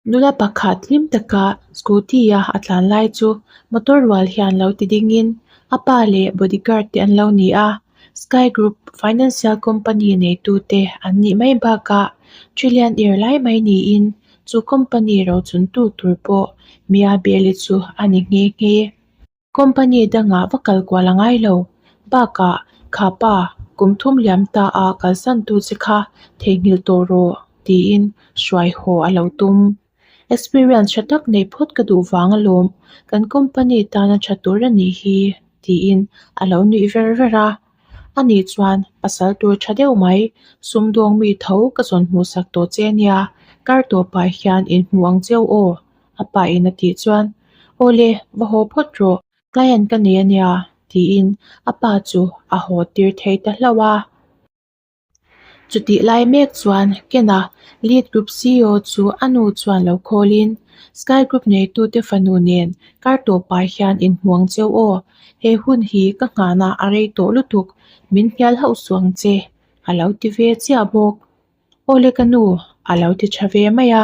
Nula pakhat hlim taka scooty a a tlan lai chu motor rual hian lo ti ding in a pa leh bodyguard te an lo ni a sky group financial company nei tu te an nih mai bakah trilian er lai mai niin chu company rochun tu tur pawh Mia Beli chu a ni nghe nghe. Company dangah va kal kual a ngai lo. Bakah, kha pa, kum thum liam ta a kalsan tu che kha theihnghilh tawh rawh, tiin hruai haw a lo tum. Experience tha tak nei phawt ka duh vang alawm, kan company tana tha tur a nih hi, tiin a lo nuih ver ver a. Ani chuan, Pasal tur tha deuh mai, sumdawng mi tho ka zawn hmuhsak tawh che nia, kar tawpah hian inhmu ang cheu aw, A pa in a tih chuan, Aw le, va haw phawt rawh, client ka nei a nia, tiin a pa chu a haw tir thei ta hlauh a. Chutih lai mek chuan Ken-a Lead Group CEO chu a nu chuan lo call in, Sky Group neitute fanu nen kar tawpah hian inhmu ang cheu aw, he hun hi ka nghahna a rei tawh lutuk, min hnial hauh suh ang che, a lo ti ve chiah bawk. Awle ka nu, a lo ti tha ve mai a.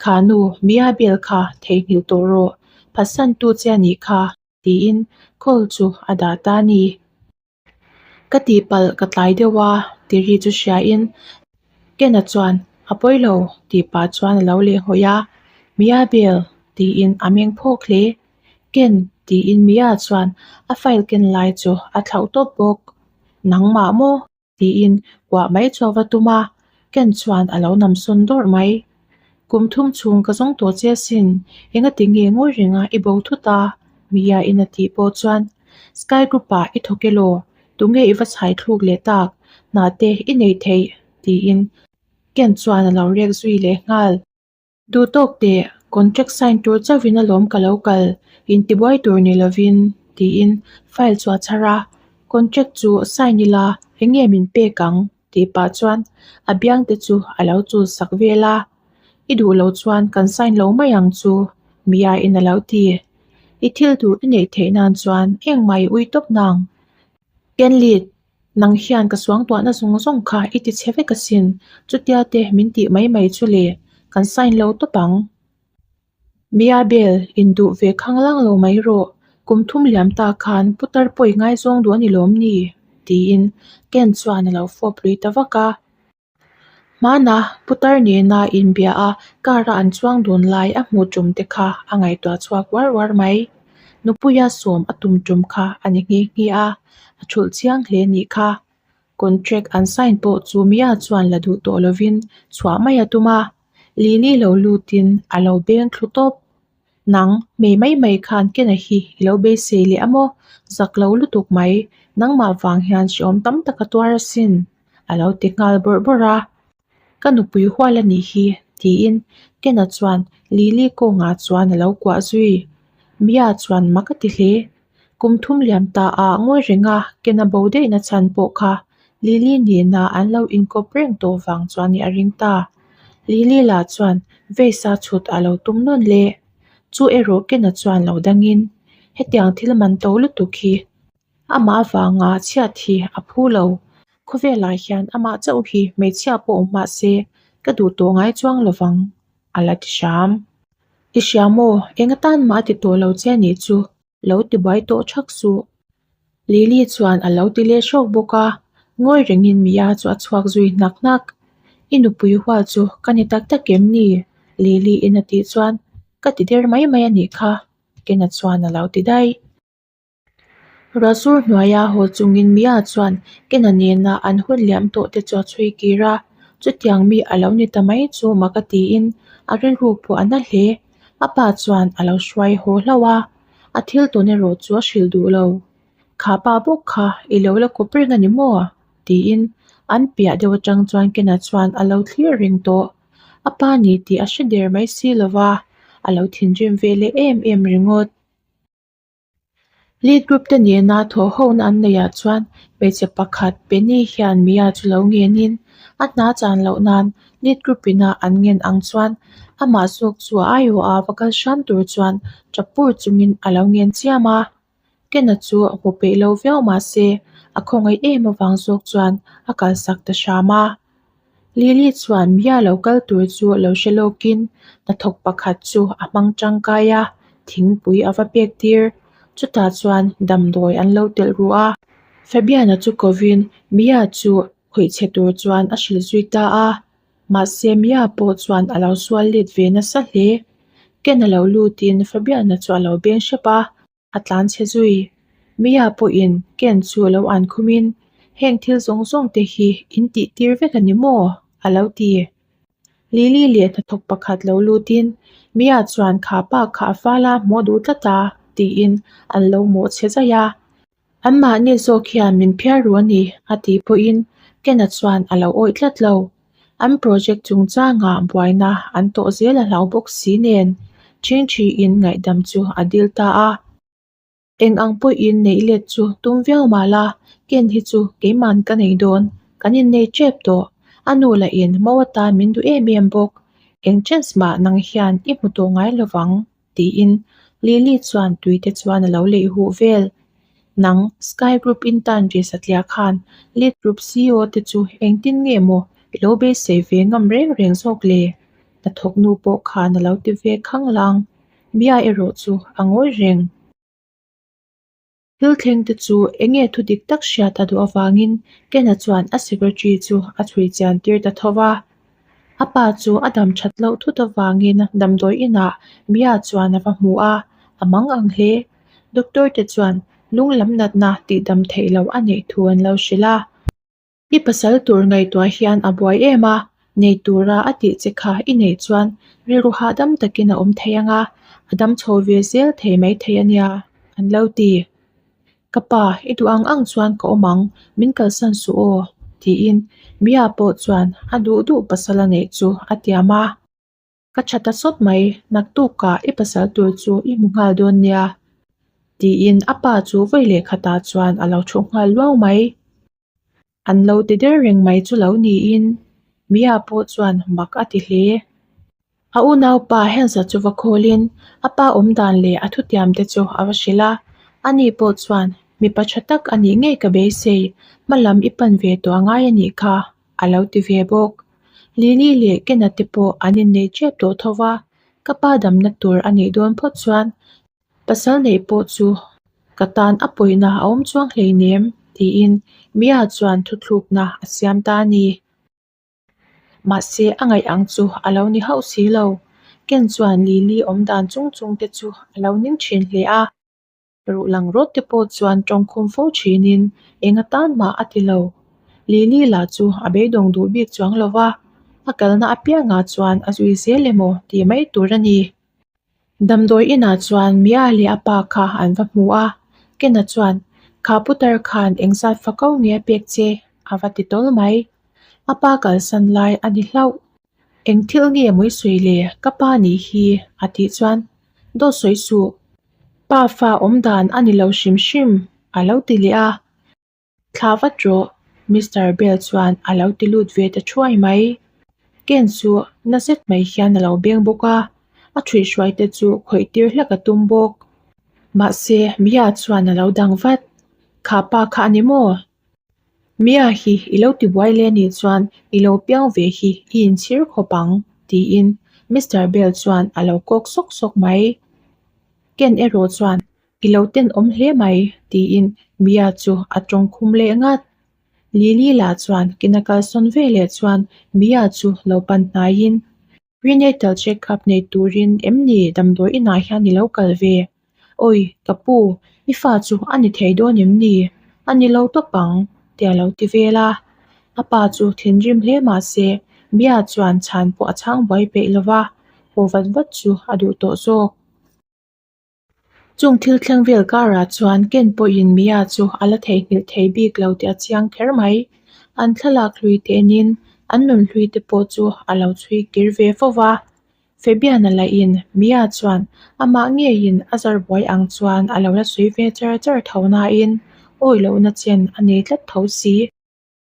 Kha nu, Mia bel kha theihnghilh tawh rawh, phatsantu che a nih kha, tiin call chu a dah ta a ni. Ka tihpalh ka tlai deuh a, ti ri chu hriain Ken-a chuan, A pawi lo, tih pah chuan a lo lehhawi a. Mia bel, tiin a meng phawk hle. Ken, tiin Mia chuan a file ken lai chu a thlauh tawp bawk. Nangmah maw? Tiin kuah mai chu a va tum a, Ken chuan a lo nam sawn dawrh mai. Kum thum chhung ka zawng tawh che asin, engati nge ngawi renga i bo thut a? Mia in a tih pawh chuan, Sky Group ah i thawk elaw? Tunge i va chhai thluk leh tak? Hna te i nei theih? Tiin Ken chuan a lo rek zui leh nghal. Duh tawk teh, contract sign tur chauhin alawm ka lo kal, intibuai tur ni lovin, tiin file chu a chhar a, contract chu sign ila eng nge min pek ang tih pah chuan a biang te chu a lo chul sak vel a, I duh lo chuan kan sign lo mai ang chu, Mia in a lo ti. I thil duh i neih theih nan chuan engmah i ui tawp nang. Kenlit, Nang hian ka suangtuahna zawng zawng kha i ti chhe vek asin, chutia te min tih mai mai chu le, kan sign lo tawp ang. Mia Bell, induh ve khanglang lo mai rawh, kum thum liam ta khan putar pawi ngaizawng duh a ni lawm ni? tiin Ken chuan a lo fawp lui ta vak a. Hmana putar nena inbia a car a an chuang dun lai a hmuh tum te kha a ngaihtuah chhuak uar uar mai. Nupuia sawm a tum tum kha a ni nghe nghe a, a thulh chiang hle nih kha. Contract an sign pawh chu Mia chuan la duh tawh lovin chhuah mai a tum a, Lily lo lutin a lo beng thlu tawp. Nang, hmei mai mai khan Kena hi i lo beisei leh a maw? Zak lo lutuk mai, nangmah vang hian hrehawm tam tak a tuar asin, a lo ti nghal bawrh bawrh a. Ka nupui hual a nih hi, tiin Kena chuan Lily kawngah chuan a lo kuah zui. Mia chuan mak a ti hle. Kum thum liam ta ah ngawi renga Kena bo daihna chhan pawh kha Lily nena an lo inkawp reng tawh vang chuan a ring ta. Lily lah chuan Vase-a chhut a lo tum nawn le. Chu erawh Kena chuan lo dangin, Hetiang thil man to lutuk hi amah avanga chhiat hi a phu lo. Khawvelah hian amah chauh hi hmeichhia pawh awm mah se ka duh tawh ngai chuang lovang, a la ti hram. I hria maw? Eng atan mah a ti tawh lo che anih chu. Lo ti buai tawh thak suh. Lily chuan a lo ti leh hrawk bawk a, ngawi rengin Mia chu a chhuak zui hnak hnak. I nupui hual chu ka ni tak tak em ni? Lily in a tih chuan ka ti der mai mai a nih kha, Kena chuan a lo ti daih. Ruahsur hnuaia haw chungin Mia chuan Kena nena an hun liam tawh te chu a chhui kir a, chutiang mi a lo ni ta mai chu mak a tiin a rilru pawh a na hle. A pa chuan a lo hruai haw hlauh a, a thil tawn erawh chu a hrilh duh lo. Kha pa bawk kha i lo la kawp reng a ni maw? tiin an piah deuh atang chuan Kena chuan a lo thlir reng tawh. A pa ni tih a hre der mai si lo va, a lo thinrim ve leh em em ringawt. Lead group te nena thawh hona an neih ah chuan hmeichhe pakhat Penny hian Mia chu lo ngenin a hna chan loh nan lead group ina an ngen ang chuan amah zawk chu a aiawh a va kal hram tur chuan tap pur chungin a lo ngen chiam a. Kena chu a hmu peih lo viau mahse a khawngaih em avang zawk chuan a kalsak ta hram a. Lily chuan Mia lo kal tur chu lo hre lawkin hnathawk pakhat chu a hmang tangkai a, thingpui a va pek tir. Chutah chuan damdawi an lo telh ruh a. Fabiana chu kovin Mia chu khawih chhe tur chuan a hrilh zui ta a. Mahse Mia pawh chuan a lo sual let ve nasa hle. Ken a lo lutin Fabiana chu a lo beng hrep a. a tlan chhe zui. Mia pawhin Ken chu a lo an khumin, Heng thil zawng zawng te hi in tih tir vek a ni maw? a lo ti. Lily leh hnathawk pakhat lo lutin, Mia chuan kha pa kha a fal a hmuh duh tlat a, tiin an lo mawh chhe zaih a. Anmahni zawk hian min phiar ru a ni, a tih pawhin Ken-a chuan a lo awih tlat lo. An project chungchangah buaina an tawh zel a hlau bawk si nen ṭhingṭhiin ngaihdam chu a dil ta a. Eng ang pawhin neih let chu tum viau mah la, Ken hi chu keiman ka nei dawn, kan innei ṭep tawh. A nu lahin mo atan min duh em em bawk. Eng chance mah nang hian i hmu tawh ngai lo vang. Tiin Lily chuan tui te chuan a lo leih huh vel. Nang Sky Group intern ve satliah khan Lead Group CEO te chu engtin nge maw i lo beisei ve ngam reng reng zawk le? Hnathawk nu pawh khan a lo ti ve khang lang. Mia erawh chu a ngawi reng. Thil thleng te chu eng nge thu dik tak hriat a duh avangin Ken-a chuan a secretary chu a chhui chian tir ta tho va. A pa chu a dam that loh thut avangin damdawi inah Mia chuan a va hmu a, a mang ang hle. Doctor te chuan lung lam natna tihdam theih loh a neih thu an lo hrilh a. I pasal tur ngaihtuah hian a buai em a, nei tura a tih che kha i neih chuan rilru hahdam takin a awm thei ang a, a dam chho ve zel thei mai thei a nia, an lo ti. Ka pa, i duh ang ang chuan ka awm ang, min kalsan suh aw, tiin Mia pawh chuan a duh duh pasal a neih chu a tiam a. Ka tha ta sawt mai, naktukah i pasal tur chu i hmu nghal dawn nia, tiin a pa chu vawi leh khatah chuan a lo thu nghal luau mai. An lo ti der reng mai chu lo niin Mia pawh chuan mak a ti hle. A unaupa Hensa chu va khawlin a pa awm dan leh a thutiam te chu a va hrilh a, ani pawh chuan mipa tha tak a nih ngei ka beisei, hma lam i pan ve tawh a ngai a nih kha, a lo ti ve bawk. Lily leh Ken-a te pawh an innei tep tawh tho va, ka pa damna tur a nih dawn phawt chuan pasal neih pawh chu ka tan a pawina a awm chuang hleinem tiin Mia chuan thuthlukna a siam ta a ni. Mahse a ngaih ang chu a lo ni hauh si lo. Ken chuan Lily awm dan chung chung te chu a lo ning thin hle a. Ruh lang rawt te pawh chuan tawngkhum fo thinin eng atan mah a ti lo. Lily lah chu a beidawng duh bik chuang lo va, a kalna apiangah chuan a zui zel emaw tih mai tur a ni. Damdawi inah chuan Mia leh a pa kha an va hmu a, Ken-a chuan, Kha putar khan engzat fako nge a pek che? a va ti tawl mai. A pa kalsan lai a ni hlauh. Eng thil nge mawi sawi le, ka pa nih hi a tih chuan, Dawt sawi suh, pa fa awm dan a ni lo hrim hrim a lo ti leh a. Thla vat rawh, Mister Bell chuan a lo ti lut ve ta thuai mai. Ken chu na zet mai hian a lo beng bawk a, a ṭhuihhruai te chu khawih tir hlek a tum bawk. Mahse, Mia chuan a lo dang vat. Kha pa kha a ni maw? Mia hi i lo ti buai leh anih chuan i lo piang ve hi i inchhir khawp ang, tiin Mister Bell chuan a lo kawk sawk sawk mai. Ken erawh chuan I lo tenawm hle mai, tiin Mia chu a tawng khum leh ngat. Lily lah chuan kina kalsawn ve leh chuan Mia chu lo pan hnaiin, Prenatal check-up nei turin em ni damdawi inah hian i lo kal ve? Awi, ka pu, i fa chu a ni thei dawn em ni? A ni lo tawp ang, tia lo ti vel a. A pa chu thinrim hle mah se, Mia chuan chhan pawh a chhang buai peih lo va, haw vat vat chu a duh tawh zawk. Chung thil thleng vel karah chuan Ken pawhin Mia chu a la theihnghilh thei bik lo tih a chiang kher mai. An thlalak hlui tenin an nun hlui te pawh chu a lo chhui kir ve fo va. Fabian-a lahin Mia chuan amah ngeiin a zar buai ang chuan a lo la sawi ve char char tho nain awi lohna chen a nei tlat tho si.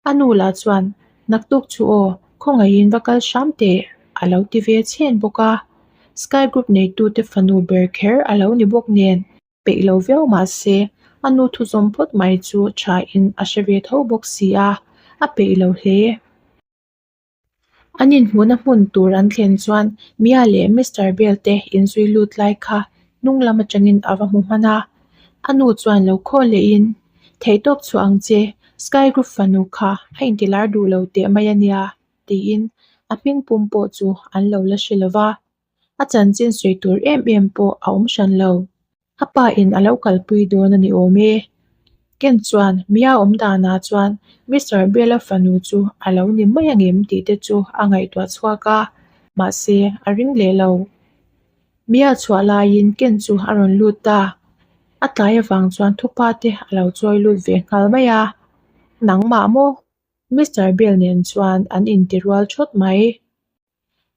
A nu lah chuan, Naktuk chu aw, khawngaihin va kal hram teh, a lo ti ve chhen bawk a. Sky Group neitute fanu ber kher a lo ni bawk nen, peih lo viau mah se, a nu thuzawm phawt mai chu thain a hre ve tho bawk si a, a peih lo hle. An inhmuhna hmun tur an thlen chuan Mia leh Mister Bell te inzui lut lai kha hnung lam atangin a va hmu hman a. A nu chuan lo khaw lehin, Theihtawp chhuah ang che, Sky Group fanu kha a intilar duh lo teh mai a nia, tiin a hming pum pawh chu an lo la hre lo va. A chanchin sawi tur em em pawh a awm hran lo. A pa in a lo kalpui dawn a ni awm e. Ken chuan Mia awm danah chuan Mister Bella fanu chu a lo ni mai angem tih te chu a ngaihtuah chhuak a, mahse a ring leh lo. Mia chhuah laiin Ken chu a rawn lut ta. A tlai avang chuan thupa te a lo chawi lut ve nghal mai a. Nangmah maw? Mister Bell nen chuan an inti rual thawt mai.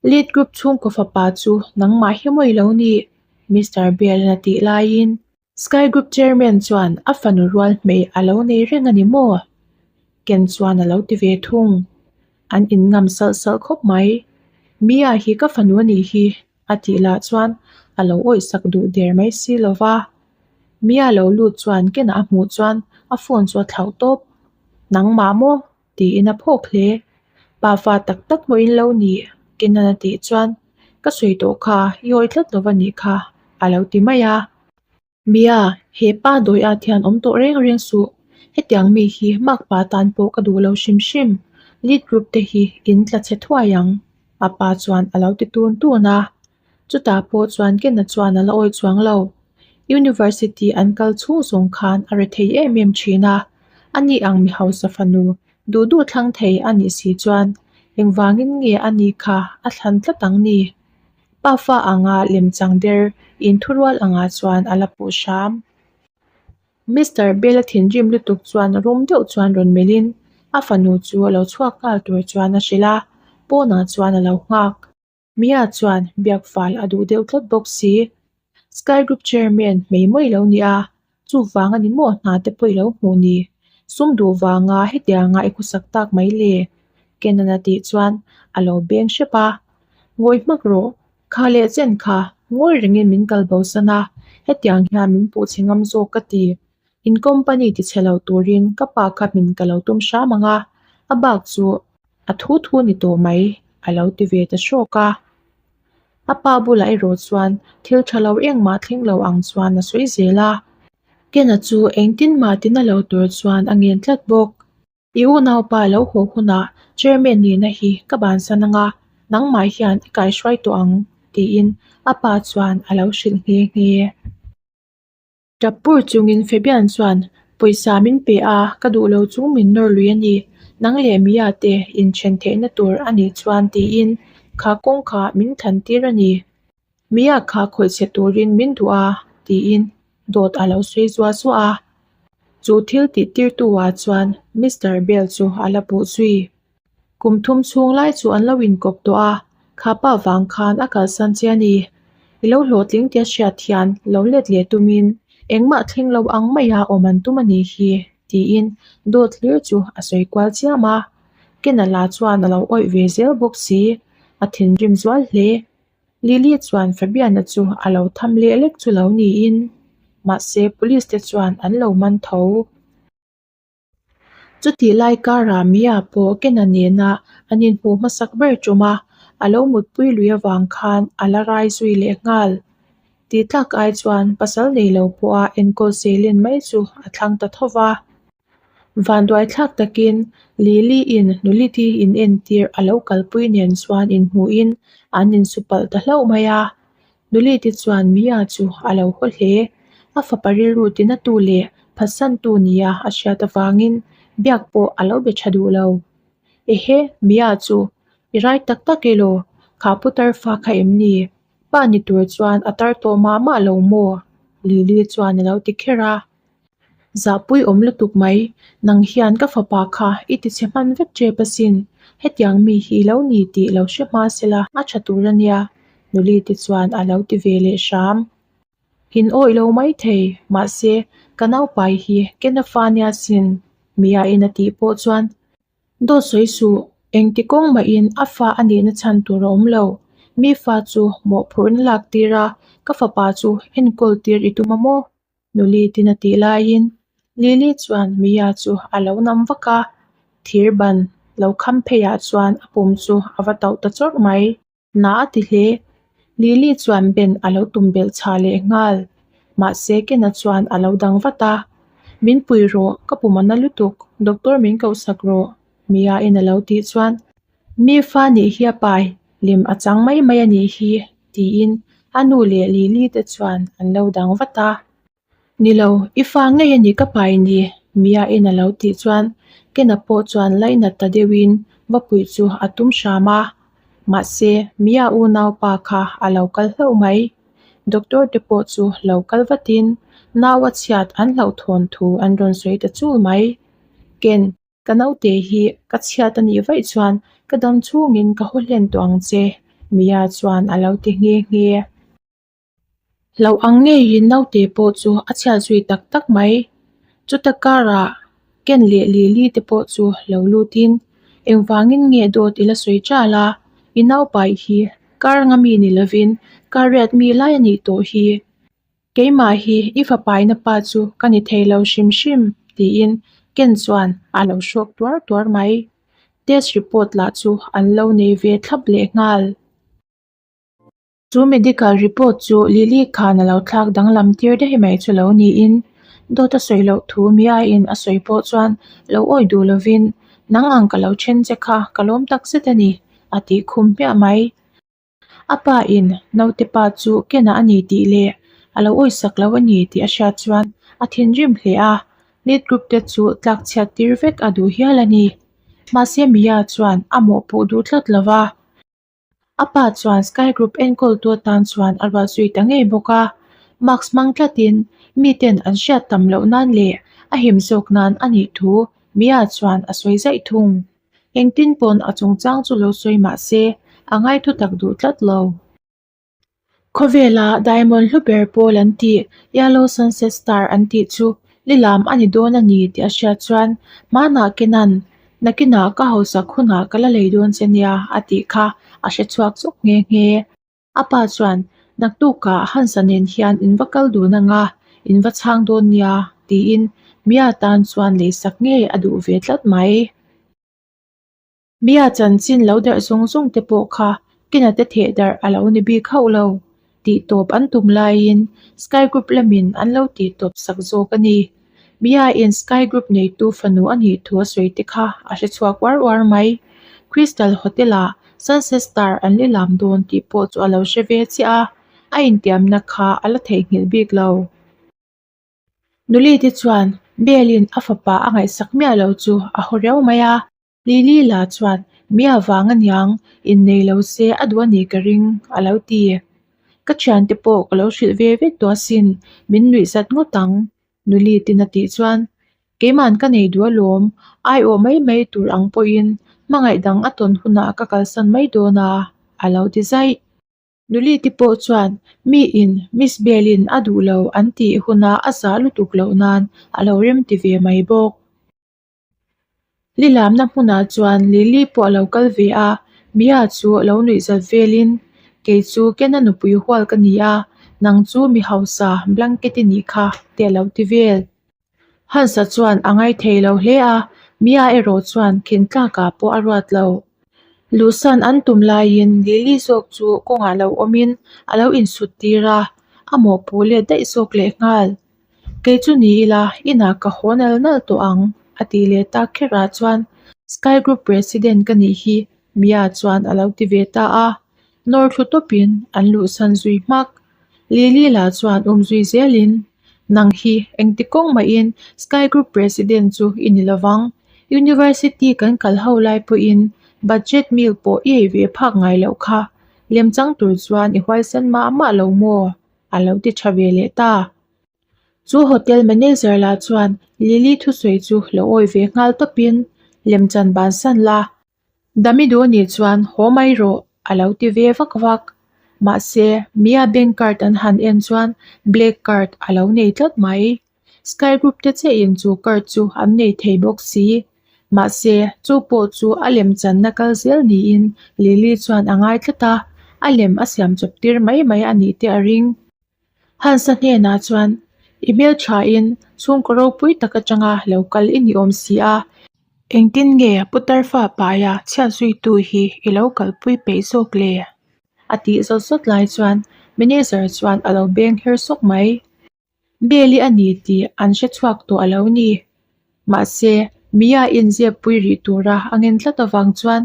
Lead group chhungkaw fapa chu nangmah hi mawi lo ni, Mister Bell-a tih laiin Sky Group Chairman chuan a fanu rual hmei a lo nei reng a ni maw? Ken chuan a lo ti ve thung. An inngam salh salh khawp mai. Mia hi ka fanu a nih hi, a tih lah chuan a lo awihsak duh der mai si lo va. Mia lo lut chuan Ken-a a hmuh chuan a phone chu a thlauh tawp. Nangmah maw? tiin a phawk hle. Pa fa tak tak maw in lo ni? Kenan a tih chuan, Ka sawi tawh kha, i awi tlat lo va nih kha, a lo ti mai a. Mia, he pa dawi at hian awm tawh reng reng suh. Hetiang mi hi makpa tan pawh ka duh lo hrim hrim. Lead group te hi in tla chhe thuai ang, a pa chuan a lo ti tun tun a. Chutah pawh chuan Kena chuan a la awi chuang lo. University an kal chhung zawng khan a re thei em em thin a, ani ang mi hausa fanu duh duh thlang thei a nih si chuan engvangin nge ani kha a thlan tlat ang ni? Pafa anga lemchang der inthurual angah chuan a la puh hram. Mister Bella thinrim lutuk chuan rum deuh chuan rawn melhin a fanu chu a lo chhuak nghal tur chuan a hrilh a, pawnah chuan a lo nghak. Mia chuan biak fal a duh deuh tlat bawk si. Sky Group Chairman hmei mawi lo nia, chuvang a ni maw hna te pawh i lo hmuh ni? Sum duh vanga hetianga i khawsak tak mai le? Kenan a tih chuan a lo beng hrep a. Ngawi hmak rawh, kha leh chen kha ngawi rengin min kal bo san a, hetiang hian min puh chhe ngam zawk ka ti. In company ti chhe lo turin ka pa kha min ka lo tum hram ang a, a bak chu A thu thu ni tawh mai, a lo ti ve ta hrawk a. A pa bulah erawh chuan thil tha lo engmah thleng lo ang chuan a sawi zel a. Ken-a chu engtin mah tina lo tur chuan a ngen tlat bawk. I unaupa lo haw hunah chairman nihna hi ka bansan anga nangmah hian i kaihruai tawh ang, tiin a pa chuan a lo hrilh nghe nghe. Tap pur chungin Fabian chuan, Pawisa min pe a, ka duh lo chung min nawr lui a ni. Nang leh Mia te inthen theihna tur a nih chuan tiin kha kawng kha min thlan tir a ni. Mia kha khawih chhe turin min duh a, tiin dawt a lo sawi zuah zuah a. Chu thil tih tirtu ah chuan Mister Bell chu a la puh zui. Kum thum chhung lai chu an lo inkawp tawh a, kha pa vang khan a kalsan che a ni. I lo hlawhtling tia hriat hian lo let leh tumin engmah thleng lo ang maia awm an tum a nih hi, tiin dawt hlir chu a sawi kual chiam a. Kenala chuan a lo awih ve zel bawk si, a thinrim zual hle. Lily chuan Fabiana chu a lo tham leh lek chu lo niin, mahse police te chuan an lo man tho. Chutih lai karah Mia pawh Kena nena an inhmuh hmasak ber tum a, a lo mutpui lui avang khan a la rai zui leh nghal. Tih tlak ai chuan pasal nei lo pawha enkawl seilen mai chu a thlang ta tho va. Vanduai thlak takin Lily-in Nuliti inentir a lo kalpui nen chuan inhmuhin an insu palh ta hlauh mai a. Nuliti chuan Mia chu a lo haw hle. A fapa rilru tinatu leh phatsantu nia a hriat avangin biak pawh a lo be tha duh lo. Ehe, Mia chu i rai tak tak elaw? Kha putar fa kha em ni? Pa ni tur chuan a tar tawh mah mah lo maw? Lily chuan a lo ti kher a. Zahpui awm lutuk mai, nang hian ka fapa kha i ti chhe hman vek tep asin, hetiang mi hi lo ni tih lo hre hma sela a tha tur a nia, Nuli te chuan a lo ti ve leh hram. In awih lo mai thei, mahse ka naupai hi Kena fa nia sin, Mia in a tih pawh chuan Dawt sawi suh, engti kawng mahin a fa a nihna chhan tur a awm lo. Mi fa chu mawhphurhna lak tir a, ka fapa chu enkawl tir i tum a maw? Nuli tin a tih laiin Lily chuan Mia chu a lo nam vak a, thir ban lo kham pheiah chuan a pum chu a va tauh ta chawrh mai. Na a ti hle. Lily chuan Ben a lo tum belh chhah leh nghal. Mahse Ken-a chuan a lo dang vat a, Min pui rawh, ka pum a na lutuk, doctor min koh sak rawh, Mia-in a lo tih chuan, Mi fa nih hi a pai, lem a chang mai mai a nih hi, tiin a nu leh Lily te chuan an lo dang vat a. Ni lo, i fa ngei a ni ka pai ni, Mia-in a lo tih chuan Ken-a pawh chuan lainat ta deuhin va puih chu a tum hram a. Mahse, Mia unaupa kha a lo kal hlauh mai. Doctor te pawh chu lo kal vatin nau a chhiat an hlauhthawn thu an rawn sawi ta chul mai. Ken, ka naute hi ka chhiat a nih vaih chuan ka dam chhungin ka haw hlen tawh ang che, Mia chuan a lo ti nghe nghe. Hlauh ang ngeiin naute pawh chu a chhiat zui tak tak mai. Chuta karah Ken leh Lily te pawh chu lo lutin, Engvangin nge dawt i la sawi ṭal a? I naupai hi kar nga mi ni lovin kar riat mi lai a nih tawh hi. Keimah hi i fapaina pa chu ka ni thei lo hrim hrim, tiin Ken chuan a lo hrawk tuar tuar mai. Test report lah chu an lo nei ve thlap lehnghal. Chu medical report chu Lily khan a lo thlak danglam tir daih mai chu lo niin, dawt a sawi loh thu Mia-in a sawi pawh chuan lo awi duh lovin, Nang ang ka lo then che kha ka lawm tak zet a ni, a tih khum hmiah mai. A pa in naute pa chu Ken-a a ni tih leh a lo awisak lo a ni tih a hriat chuan a thinrim hle a, lead group te chu tlak chhiat tir vek a duh hial a ni. Mahse Mia chuan a mawhpuh duh tlat lo va. A pa chuan Sky Group enkawltu atan chuan a ruat zui ta ngei bawk a, mask hmang tlatin miten an hriat tam loh nan leh a him zawk nan a nih thu Mia chuan a sawi zaih thung. Engtin pawn a chungchang chu lo sawi mah se a ngai thutak duh tlat lo. Khawvela diamond hlu ber pawl an tih Yellow Sunset Star an tih chu lilam a ni dawn a ni tih a hriat chuan hmanah Kenan nakinah ka hausak hunah ka la lei dawn che nia a tih kha a hre chhuak zawk nghe nghe. A pa chuan naktukah Hansa nen hian in va kal dun anga in va chhang dawn nia tiin Mia tan chuan leisak ngei a duh ve tlat mai. Mia chanchin lo darh zung zung te pawh kha Kena te theh darh a lo ni bik hauh lo. Tih tawp an tum laiin Sky Group lamin an lo tih tawp sak zawk a ni. Mia in Sky Group neitu fanu a nih thu a sawi te kha a hre chhuak uar uar mai. Crystal Hotel ah Sunset Star an lilam dawn tih pawh chu a lo hre ve chiah a, a intiamna kha a la theihnghilh bik lo. Nulite chuan Bell-in a fapa a ngaihsak miah lo chu a haw riau mai a. Lily la chuan Mia vang aniang, innei lo se a duh a nih ka ring a lo ti. Ka thiante pawh ka lo hrilh ve vek tawh asin, min nuih zat ngawt ang, Nuli tin a tih chuan Keima'n ka nei duh alawm, aiawh mai mai tur ang pawhin hmangaih dang a tawn hunah ka kalsan mai dawn a, a lo ti zaih. Nulite pawh chuan miin Miss Bell-in a duh lo an tih huna a zah lutuk loh nan a lo rem ti ve mai bawk. Lilamna hmunah chuan Lily pawh a lo kal ve a, Mia chu lo nuih zat velin, Kei chu Ken-a nupui hual ka ni a, nang chu mi hausa blanket i nih kha te a lo ti vel. Hansa chuan a ngaithei lo hle a, Mia erawh chuan khin tlakah pawh a ruat lo. Luhsan an tum laiin Lily zawk chu kawngah lo awmin a lo insut tir a, a mawhpuh let daih zawk lehnghal. Kei chu ni ila, inah ka haw nal nal tawh ang, a tih leh tak kherah chuan Sky Group President ka nih hi Mia chuan a lo ti ve ta a, nawr thlu tawpin an luhsan zui hmak. Lily lah chuan um zui zelin, Nang hi engti kawng mahin Sky Group President chu i ni lovang. University kan kal ho lai pawhin budget meal pawh i ei ve phak ngai loh kha. Lemchang tur chuan i huaisen mah mah lo maw? a lo ti tha ve leh ta. Chu hotel manager lah chuan Lily thusawi chu lo awi ve nghal tawpin lemchan bansan la, Dami duh nih chuan haw mai rawh a lo ti ve vak vak. Mahse, Mia bank card an han en chuan black card a lo nei tlat mai. Sky Group te chiahin chu card chu an nei thei bawk si. Mahse, chu pawh chu a lem channa kal zel niin Lily chuan a ngai tlat a, a lem a siam chawp tir mai mai a nih te a ring. Hansa hnenah chuan, I hmelthain chhungkaw ropui tak atanga lo kal i ni awm si a. Engtin nge putar fa paia chhiat zuitu hi i lo kalpui peih zawk le? A tih zawt zawt lai chuan manager chuan a lo beng her sawk mai. Bel-i a ni tih an hre chhuak tawh a lo ni. Mahse, Mia inzep pui rih tura a ngen tlat avang chuan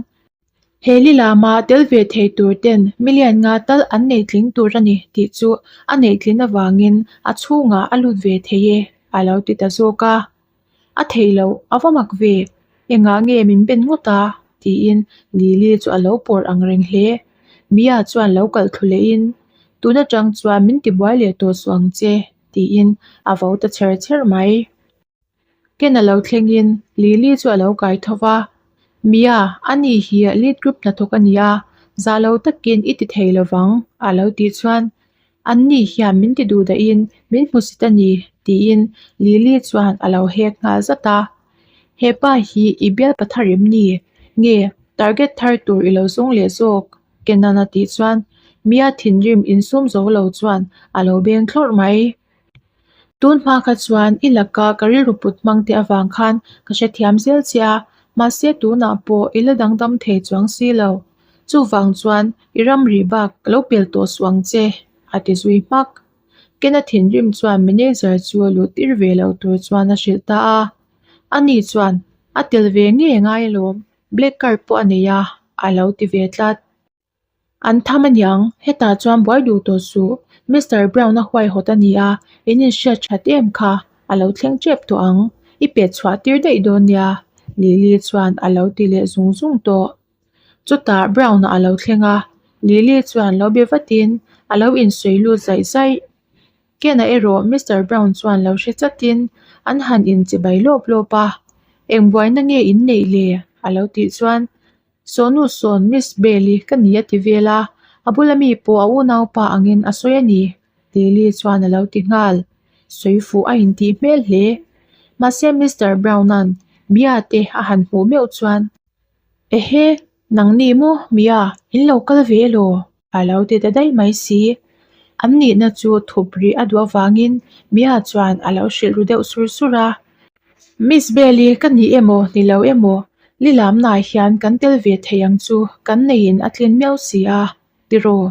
he lilama tel ve thei tur ten million nga tal an nei tling tur a ni tih chu a neih tlin avangin a chhungah a lut ve thei e a lo ti ta zawk a. A theih loh, a va mak ve, engah nge min ben ngawt a? tiin Lily chu a lo pawr ang reng hle. Mia chuan lo kalh thlu lehin, Tun atang chuan min tibuai leh tawh suh ang che, tiin a vo ta chher chher mai. Ken a lo thlengin Lily chu a lo kai tho va, Mia, ani hi lead group hnathawk a ni a, zah lo takin i ti thei lo vang, a lo tih chuan Anni hian min ti duh dahin min hmusit a ni, tiin Lily chuan a lo hek nghal zat a. He pa hi i bial pa thar em ni? Nge target thar tur i lo zawng leh zawk? Kenan a tih chuan Mia thinrim insum zo lo chuan a lo beng thlawrh mai. Tun hma kha chuan i laka ka rilru put hmang te avang khan ka hrethiam zel che a, mahse tunah pawh i la dangdam thei chuang si lo. Chuvang chuan i ramri bak lo pel tawh suh ang che, a ti zui hmak. Kena thinrim chuan manager chu luh tir ve lo tur chuan a hrilh ta a. Ani chuan, A tel ve ngei ngai alawm, black card pawh a nei a, a lo ti ve tlat. An tham aniang, hetah chuan buai duh tawh suh, Mister Brown a huaihawt a ni a, in inhriat that em kha, a lo thleng tep tawh ang, i pet chhuah tir daih dawn nia, Lily chuan a lo ti leh zung zung tawh. Chutah Brown-a a lo thleng a, Lily chuan lo be vatin a lo insawi lut zaih zaih. Ken-a erawh Mister Brown chuan lo hre chatin an han inchibai lawp lawp a, Eng buaina nge in neih le? a lo tih chuan Sawnu sawn Miss Bell-i ka ni a ti vel a, a bula mi pawh a unaupa angin a sawi a ni, Lily chuan a lo ti nghal. Sawi fuh a intih hmel hle. Mahse Mister Brown-a'n Mia te a han hmuh meuh chuan, Ehe, nangni maw Mia, in lo kal ve elaw? a lo ti ta daih mai si. An nihna chu thup rih a duh avangin Mia chuan a lo hrilh ru deuh sur sur a. Miss Bell-i ka ni emaw ni lo emaw lilamnaah hian kan tel ve thei ang chu kan neiin a tlin miau si a, tiraw?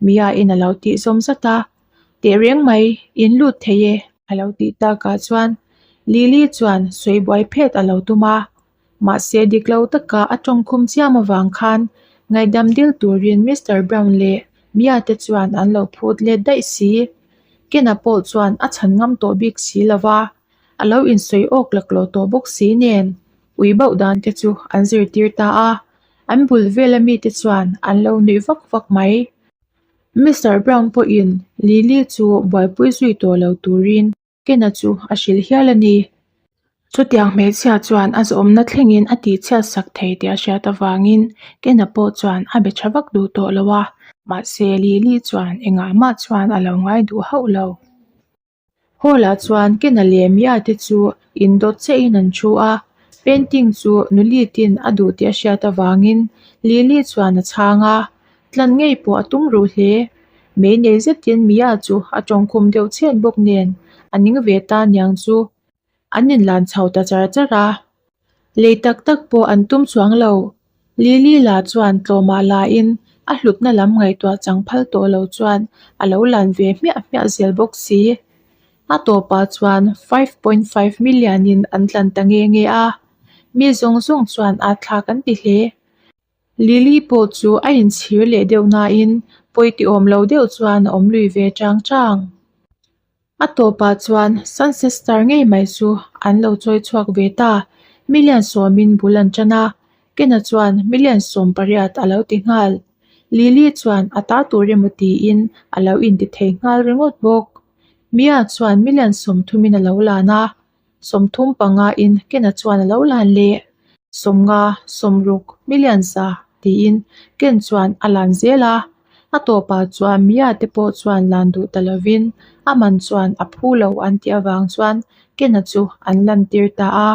Mia-in a lo tih zawm zat a. Teh reng mai, in lut thei e, a lo tih takah chuan Lily chuan sawi buai phet a lo tum a. Mahse dik lo taka a tawngkhum chiam avang khan ngaihdam dil turin Mister Brown leh Mia te chuan an lo phut let daih si. Ken-a pawh chuan a chhan ngam tawh bik si lo va, a lo insawi awk laklawh tawh bawk si nen ui bauh dan te chu an zirtir ta a, an bul vela mite chuan an lo nuih vak vak mai. Mister Brown pawhin Lily chu buaipui zui tawh lo turin Ken-a chu a hrilh hial a ni. Chutiang hmeichhia chuan a zawmna thlengin a tihchhiat sak thei tih a hriat avangin Ken-a pawh chuan a be tha vak duh tawh lo a, mahse Lily chuan engah mah chuan a lo ngai duh hauh lo. Hall-ah chuan Ken-a leh Mia te chu indawt chiahin an thu a, painting chu Nulitin a duh tih a hriat avangin Lily chuan a chhang a, tlan ngei pawh a tum ruh hle. Mei nei zetin Mia chu a tawngkhum deuh chhet bawk nen a ning ve ta niang chu an inlan chho ta char char a. Lei tak tak pawh an tum chuang lo. Lily la chuan tlawmah lain a hlutna lam ngaihtuah chang phal tawh lo chuan a lo lan ve hmiah hmiah zel bawk si. A tawpah chuan 5.5 million in an tlan ta nge nge a. Mi zawng zawng chuan a thlak an ti hle. Lily pawh chu a inchhir leh deuh nain pawi ti awm lo deuh chuan a awm lui ve chang chang. A tawpah chuan Sunset Star ngei mai chu an lo chawi chhuak ve ta. Million sawmin bul an tan a, Ken-a chuan million 18 a lo ti nghal. Lily chuan a ta tur emaw tiin a lo inti thei nghal ringawt bawk. Mia chuan million 30 in a lo lan a, 35 in Ken-a chuan a lo lan leh. 50, 60, million 100 tiin Ken chuan a lan zel a. A tawpah chuan Mia te pawh chuan lan duh ta lovin a man chuan a phu lo an tih avang chuan Ken-a chu an lan tir ta a.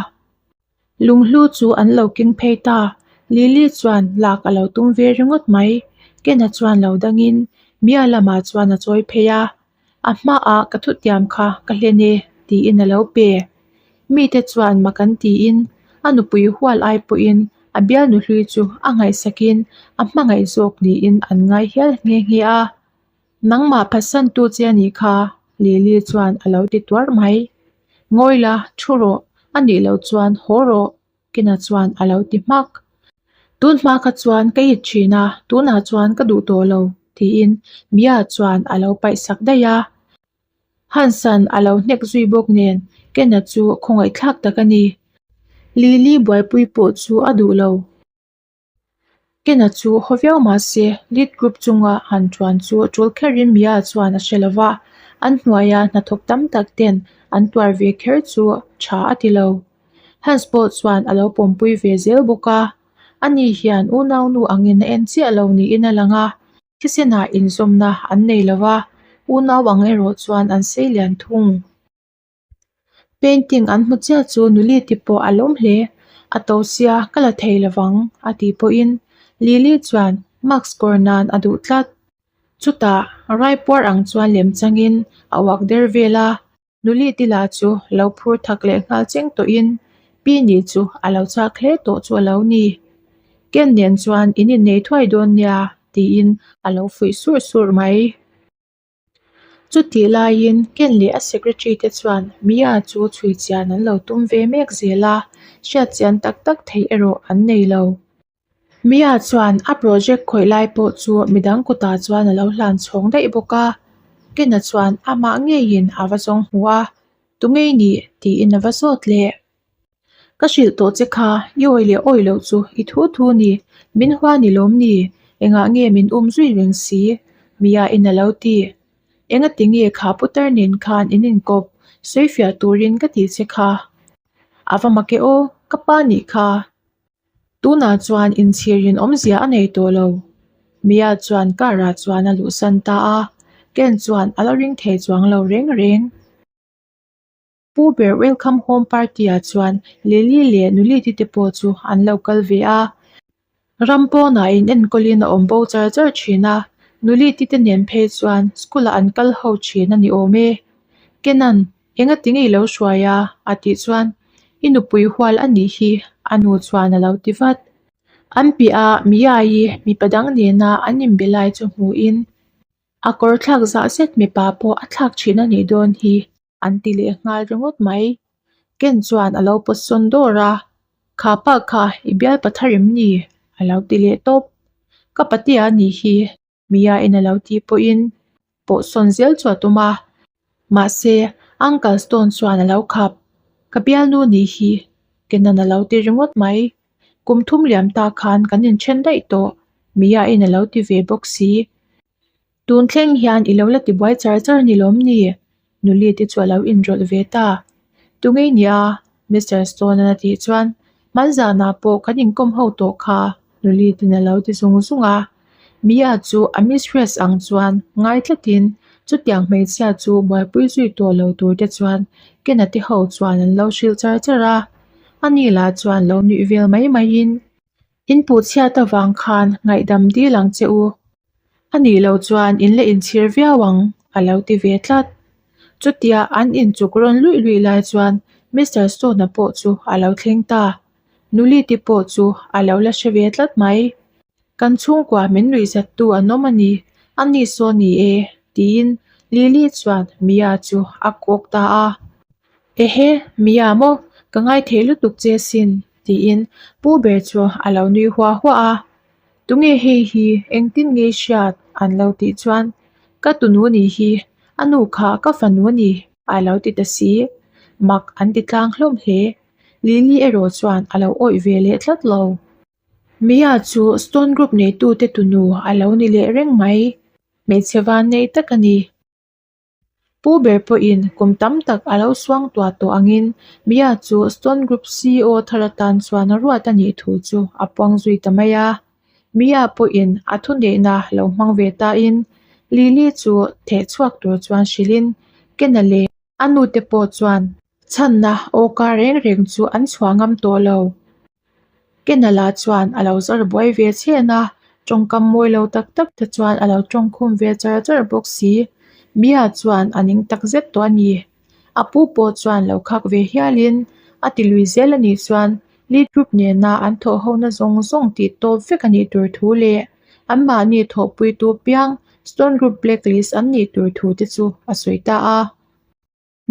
Lunghlu chu an lo keng phei ta. Lily chuan lak a lo tum ve ringawt mai. Ken-a chuan lo dangin Mia lamah chuan a chawi phei a. A hmaah ka thutiam kha ka hlen e tiin a lo pe. Mite chuan mak an tiin A nupui hual ai pawhin a bialnu hlui chu a ngaihsakin a hmangaih zawk niin an ngai hial nghe nghe a. Nangmah phatsantu che a nih kha, Lily chuan a lo ti tuar mai. Ngawi la, thu rawh, a nih loh chuan haw rawh, Kena chuan a lo ti hmak. Tun hma kha chuan ka it thin a, tunah chuan ka duh tawh lo, tiin Mia chuan a lo paih sak daih a. Hansan a lo hnek zui bawk nen Kena chu khawngaihthlak tak a ni. Lily buaipui pawh chu a duh lo. Kena chu haw viau mah se lead group chunga han chuan chu tul kherin Mia chuan a hre lo va, an hnuaia hnathawk tam tak ten an tuar ve kher chu tha a ti lo. Hans pawh chuan a lo pawmpui ve zel bawk a, ani hian unaunu angin a en chiah lo niin a lang a. Thisenah inzawmna an nei lo va, unau ang erawh chuan an sei lian thung. Painting an hmu chiah chu Nuli ti pawh a lawm hle. A to sia ka la thei lo vang a tih pawhin Lily chuan mark score nan a duh tlat. Chutah raipuar ang chuan lem changin a uak der vel a. Nuli ti lah chu lo phur thak leh nghal cheng tawhin pi ni chu a lo chak hle tawh chu a lo ni. Ken nen chuan in innei thuai dawn nia tiin a lo fuih surh surh mai. Chutih laiin Ken leh a secretary te chuan Mia chu chhui chian an lo tum ve mek zel a, hriat chian tak tak theih erawh an nei lo. Mia chuan a project khawih lai pawh chu midang kutah chuan a lo hlan chhawng daih bawk a, Ken-a chuan amah ngeiin a va zawng hmu a, Tunge i nih? tiin a va zawt leh. Ka hrilh tawh che kha, i awi leh awi loh chu i thu thu ni, min hua ni lawm ni, engah nge min um zui reng si? Mia in a lo ti. Engati nge kha putar nen khan in inkawp, sawifiah turin ka ti che kha. A va mak e aw, ka pa nih kha. Tunah chuan inchhirin awmzia a nei tawh lo. Mia chuan car ah chuan a luhsan ta a, Ken chuan a la ring thei chuang lo reng reng. Pu ber welcome home party ah chuan Lily leh Nuliti te pawh chu an lo kal ve a. Ram pawnah in enkawlin a awm bo char char thin a, Nuliti te nen phei chuan school ah an kal ho thin a ni awm e. Kenan Engati nge i lo hruai a? a tih chuan I nupui hual a nih hi a nu chuan a lo ti vat. An piah a Miyai mipa dang nena an inbe lai chu hmuhin a kawr thlak zah zet mipa pawh a thlak thin a nih dawn hi an ti leh nghal ringawt mai. Ken chuan a lo pawt sawn dawr a, Kha pa kha i bial pathar em ni? a lo ti leh tawp. Ka patea a nih hi Mia in a lo tih pawhin pawh sawn zel chu a tum a, mahse Uncle Stone chuan a lo khap, Ka bialnu nih hi Kenan a lo ti ringawt mai. Kum thum liam ta khan kan inthen daih tawh Mia in a lo ti ve bawk si. Tun thleng hian i lo la ti buai char char ni lawm ni? Nuli te chu a lo inrawlh ve ta. Tungei nia? Mister Stone-an a tih chuan hmanzanah pawh kan inkawm ho tawh kha Nuli ten a lo ti zung zung a. Mia chu a mistress ang chuan ngai tlatin chutiang hmeichhia chu buaipui zui tawh lo tur te chuan Ken-a te ho chuan an lo hrilh char char a. Ani lah chuan lo nuih vel mai maiin In puhchhiat avang khan ngaihdam dil ang che u. A nih loh chuan in la inchhir viau ang, a lo ti ve tlat. Chutia an inchuk rawn luih luih lai chuan Mister Stone-a pawh chu a lo thleng ta. Nuliti pawh chu a lo la hre ve tlat mai. Kan chhungkua min nuihzattu an awm a ni, a ni saw ni e, tiin Lily chuan Mia chu a kawk ta a. Ehe, Mia maw, ka ngaithei lutuk che sin, tiin pu ber chu a lo nui huah huah a. Tunge hei hi engtin nge hriat an lo tih chuan ka tunu nih hi a nu kha ka fanu a ni a lo ti ta si. Mak an ti tlang hlawm hle. Lily erawh chuan a lo awih ve leh tlat lo. Mia chu Stone Group neitute tunu a lo ni leh reng mai. Hmeichhe van nei tak a ni. Pu ber pawhin kum tam tak a lo suang tuah tawh angin Mia chu Stone Group CEO thar atan chuan a ruat a nih thu chu a puang zui ta mai a. Mia pawhin a thuneihna lo hmang ve tain Lily chu theh chhuak tur chuan hrilhin Ken-a leh a nute pawh chuan chhanna awka reng reng chu an chhuah ngam tawh lo. Kenala chuan a lo zawr buai ve chhen a, tawngkam mawi lo tak tak te chuan a lo tawngkhum ve char char bawk si. Mia chuan a ning tak zet tawh a ni. A pu pawh chuan lo khak ve hialin a ti lui zel a nih chuan Lead Group nena an thawhhona zawng zawng tih tawp vek a nih tur thu leh anmahni thawhpuitu piang Stone Group blacklist an nih tur thu te chu a sawi ta a.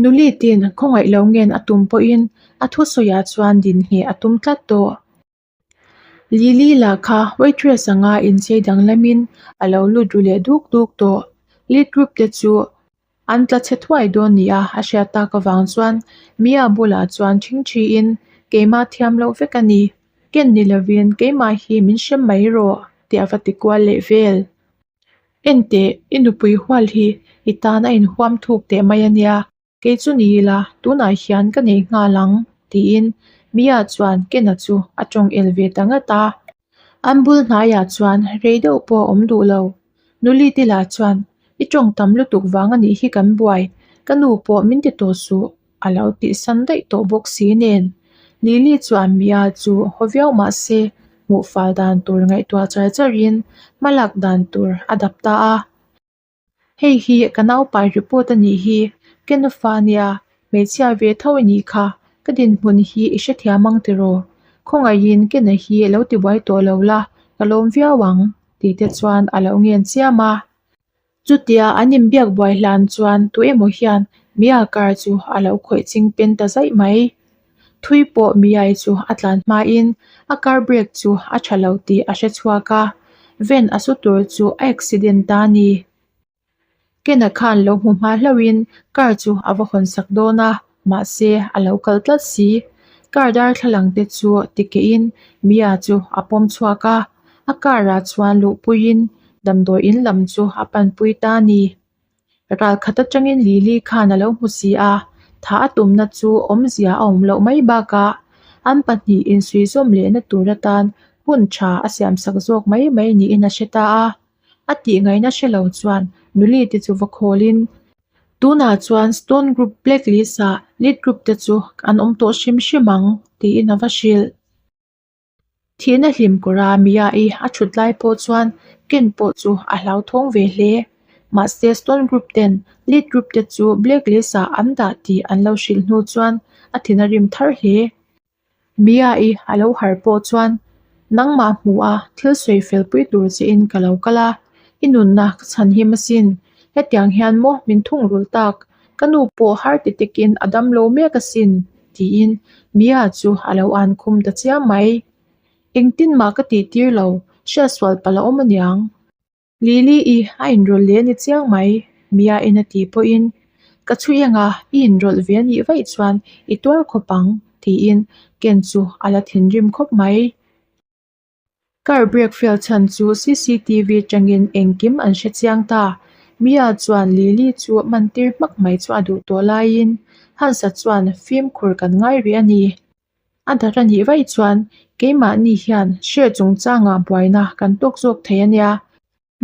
Nulitin khawngaih lo ngen a tum pawhin a thusawiah chuan din ngheh a tum tlat tawh. Lily lah kha waitress anga inchei danglamin a lo lut ru leh duk duk tawh. Lead group te chu an tla chhe thuai dawn nia a hriat tak avang chuan Mia bulah chuan ṭhingṭhiin keimah thiam loh vek a ni, ken ni lovin keimah hi min hrem mai rawh tih a va ti kual leh vel. Enteh, i nupui hual hi i tan a inhuam thuk teh mai a nia, Kei chu ni ila, tunah hian ka nei nghal ang, tiin Mia chuan Ken-a chu a tawng el ve ta ngat a. An bul hnaiah chuan rei deuh pawh a awm duh lo. Nuli te lah chuan, I tawng tam lutuk vang a nih hi kan buai, ka nu pawh min ti tawh suh, a lo tihsan daih tawh bawk si nen. Lily chuan Mia chu haw viau mah se, hmuh fal dan tur ngaihtuah char charin hmalak dan tur a dap ta a. Hei hi ka naupai report a nih hi, ka nufa nia, hmeichhia ve tho i nih kha, ka dinhmun hi i hrethiam ang tiraw? Khawngaihin Kena hi lo tibuai tawh lo la, ka lawm viau ang, tih te chuan a lo ngen chiam a. Chutia an inbiak buai hlan chuan tu emaw hian Mia car chu a lo khawih ching pen ta zaih mai. Thui pawh Miai chu a tlan hmain a car brake chu a tha lo tih a hre chhuak a, van a su tur chu a accident ta a ni. Ken-a khan lo hmu hma hlauhin car chu a va hawn sak dawn a, mahse a lo kal tlat si. Car darthlalang te chu tikehin Mia chu a pawm chhuak a, a car ah chuan luhpuiin damdawi in lam chu a panpui ta a ni. Ral khat atangin Lily khan a lo hmu si a, thah a tumna chu awmzia a awm loh mai bakah an pahnih insuihzawm lehna tur atan hun tha a siamsak zawk mai mai niin a hre ta a. A tih ngaihna hre lo chuan Nuli te chu va khawlin, Tunah chuan Stone Group Blacklist-ah Lead Group te chu an awm tawh hrim hrim ang, tiin a va hrilh. Thihna hlim kawra Mia-i a thut lai pawh chuan Ken pawh chu a hlauthawng ve hle. Mahse Stone Group ten Lead Group te chu blacklist ah an dah tih an lo hrilh hnu chuan a thin a rim thar hle. Mia-i a lo harh pawh chuan nangmah hmuh a thil sawi fel pui tur che in ka lo kal a, i nunna ka chhan him asin. Hetiang hian maw min thungrul tak Ka nu pawh har ti takin a dam lo mek asin, tiin Mia chu a lo an khum ta chiam mai. Engtin mah ka tih tir lo, hriatsual palh a awm aniang. Lily-i a inrawlh leh a ni chiang mai, Mia in a tih pawhin, Ka chhui anga i inrawlh ve a nih vaih chuan i tuar khawp ang, tiin Ken chu a la thinrim khawp mai. Car brake fail chhan chu cctv atangin engkim an hre chiang ta. Mia chuan Lily chu man tir hmak mai chu a duh tawh laiin Hansa chuan fimkhur kan ngai rih a ni. A dar a nih vaih chuan keimahni hian share chungchangah buaina kan tawk zawk thei a nia.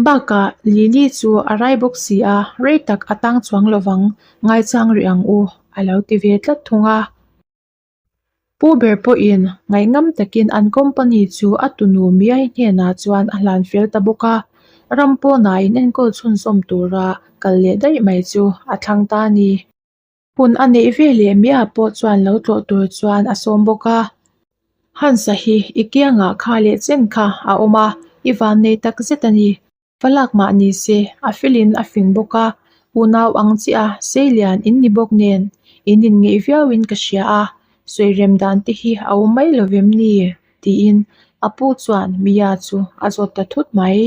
Bakah Lily chu a rai bawk si a, rei tak a tang chuang lovang, ngaichang rih ang u a lo ti ve tlat thung a. Pu ber pawhin ngaihngam takin an company chu a tunu Miai hnenah chuan a hlan fel ta bawk a, ram pawnah in enkawl chhunzawm tura kal leh daih mai chu a thlang ta a ni. Hun a neih ve leh Mia pawh chuan lo tlawh tur chuan a sawm bawk a. Hansa hi i kiangah kha leh chen kha a awm a, i vannei tak zet a ni. Falak mah ni se, a felin a fing bawk a, unau ang chiah a seilian in ni bawk nen in inngeih viauin ka hria a, sawirem dan te hi a awm mai lo vem ni? tiin a pu chuan Mia chu a zawt ta thut mai.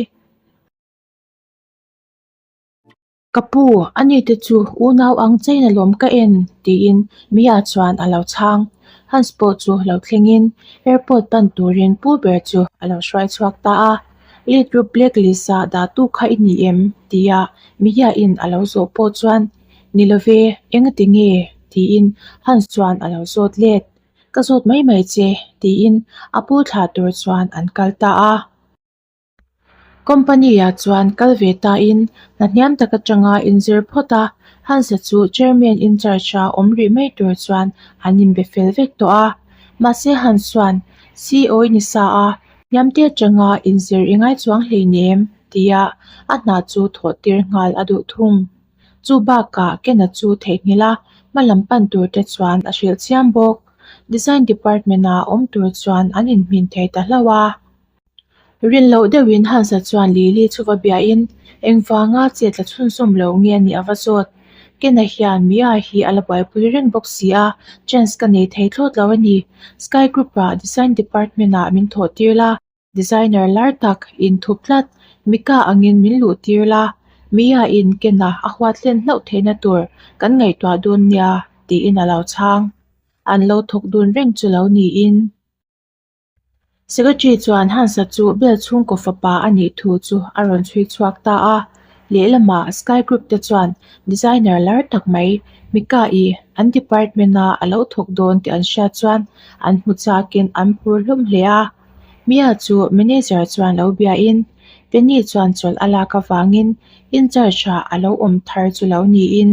Ka pu, ani te chu unau ang chain alawm ka en, tiin Mia chuan a lo chhang. Hans pawh chu lo thlengin airport pan turin pu ber chu a lo hruai chhuak ta a. Lead group blacklist ah dah tu kha i ni em? tia Mia in a lo zawh pawh chuan, Ni lo ve, engati nge? tiin Hans chuan a lo zawt let. Ka zawt mai mai che, tiin a pu thlah tur chuan an kal ta a. Company ah chuan kal ve ta in hna hniam tak atanga inzir phawt a, Hansa chu chairman in charge a awm rih mai tur chuan an inbe fel vek tawh a. Mahse Hans chuan CEO i ni sa a, hniam te atanga inzir i ngai chuang hleinem tia a hna chu thawh tir nghal a duh thung. Chu bakah Ken-a chu theihnghilh a, hma lam pan tur te chuan a hrilh chiam bawk. Design Department ah awm tur chuan an inhmin thei ta hlauh a. Rin loh deuhin Hans-a chuan Lily chu va biahin engvanga chet la chhunzawm lo nge a nih a va zawt. Ken-a hian Mia hi a la buaipui reng bawk si a, chance ka nei thei thlawt lo a ni. Sky Group-ah Design Department-ah min thawh tir la, designer lar tak inthup tlat Mika angin min luh tir la, Mia-in Ken-a a huat hlen hlauh theihna tur kan ngaihtuah dawn nia, tiin a lo chhang. An lo thawk dun reng chu lo niin. Secretary chuan Hans-a chu Bell chhungkaw fapa a nih thu chu a rawn chhui chhuak ta a. Lehlamah Sky Group te chuan designer lar tak mai Mika-i an department-a a lo thawk dawn tih an hriat chuan an hmu chakin an phur hlawm hle a. Mia chu manager chuan lo biain Penny chuan chawlh a lak avangin in-charge-ah a lo awm thar chu lo niin.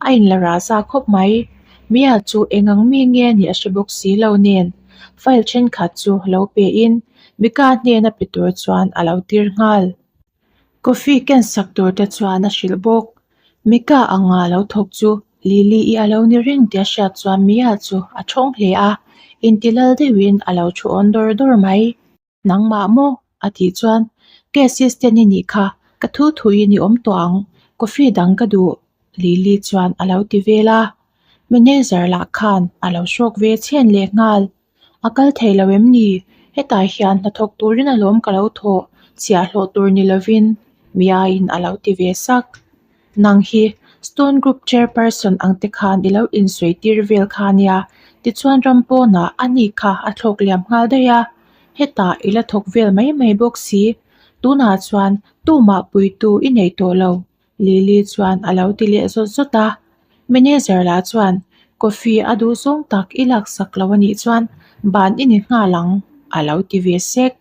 A inla rah za khawp mai. Mia chu eng ang mi nge nih a hre bawk si lo nen file thenkhat chu lo pe in Mika hnena pe tur chuan a lo tir nghal. Coffee ken sak tur te chuan a hrilh bawk. Mika anga lo thawk chu Lily-i a lo ni reng tih a hriat chuan Mia chu a thawng hle a, inti lal deuhin a lo thu awn dawr dawr mai. Nangmah maw? a tih chuan, Ka assistant i nih kha, ka thu thuin i awm tawh ang, coffee dang ka duh, Lily chuan a lo ti vel a. Manager lah khan a lo hrawk ve chhen leh nghal. A kal thei lo em ni? Hetah hian hnathawk turin alawm ka lo thawh, chhiahhlawh tur ni lovin, Mia-in a lo ti ve sak. Nang hi Stone Group Chairperson ang te khan i lo insawi tir vel kha nia, tichuan ram pawnah a ni kha a thlawk liam nghal daih a, hetah i la thawk vel mai mai bawk si, tunah chuan tumah puitu i nei tawh lo, Lily chuan a lo ti leh zawt zawt a. Manager lah chuan coffee a duh zawng tak i laksak lo a nih chuan ban i ni nghal ang, a lo ti ve sek.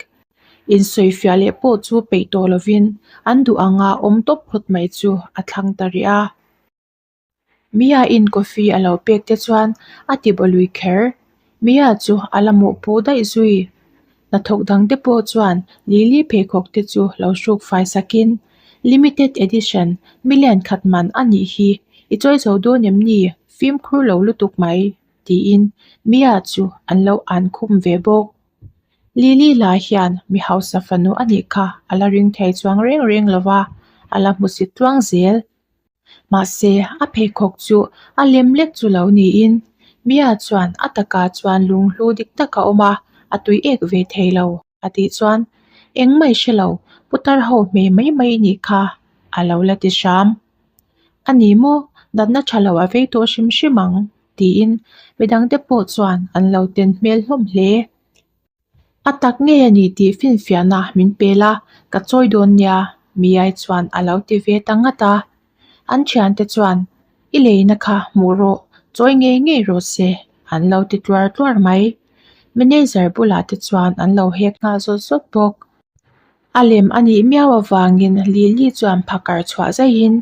Insawifiah leh pawh chu peih tawh lovin an duh anga awm tawp phawt mai chu a thlang ta rih a. Mia in coffee a lo pek te chuan a ti bawlui kher. Mia chu a la mawhpuh daih zui. Hnathawk dang te pawh chuan Lily pheikhawk te chu lo hruk fai sakin Limited edition million khat man a nih hi i chawi zo dawn em ni fimkhur lo lutuk mai tiin Mia chu an lo an khum ve bawk. Lily lah hian mi hausa fanu a nih kha a la ring thei chuang reng reng lo va, a la hmusit tluang zel. Mahse, a pheikhawk chu a lem lek chu lo niin Mia chuan a takah chuan lunghlu dik tak a awm a, a tui ek ve thei lo a tih chuan engmah i hre lo, putar ho hmei mai mai i nih kha a lo la ti hram. A ni maw, natna tha lo a vei tawh hrim hrim ang tiin midangte pawh chuan an lo ten hmel hlawm hle. A tak ngei a ni tih finfiahna min pel a, ka chawi dawn nia, Miai chuan a lo ti ve ta ngat a. An thiante chuan, I leina kha hmuh rawh, chawi ngei ngei rawh se, an lo ti tluar tluar mai. Manager bulah te chuan an lo hek nghal zawt zawt bawk. A lem a nih miau avangin Lily chuan phakar chhuah zaihin,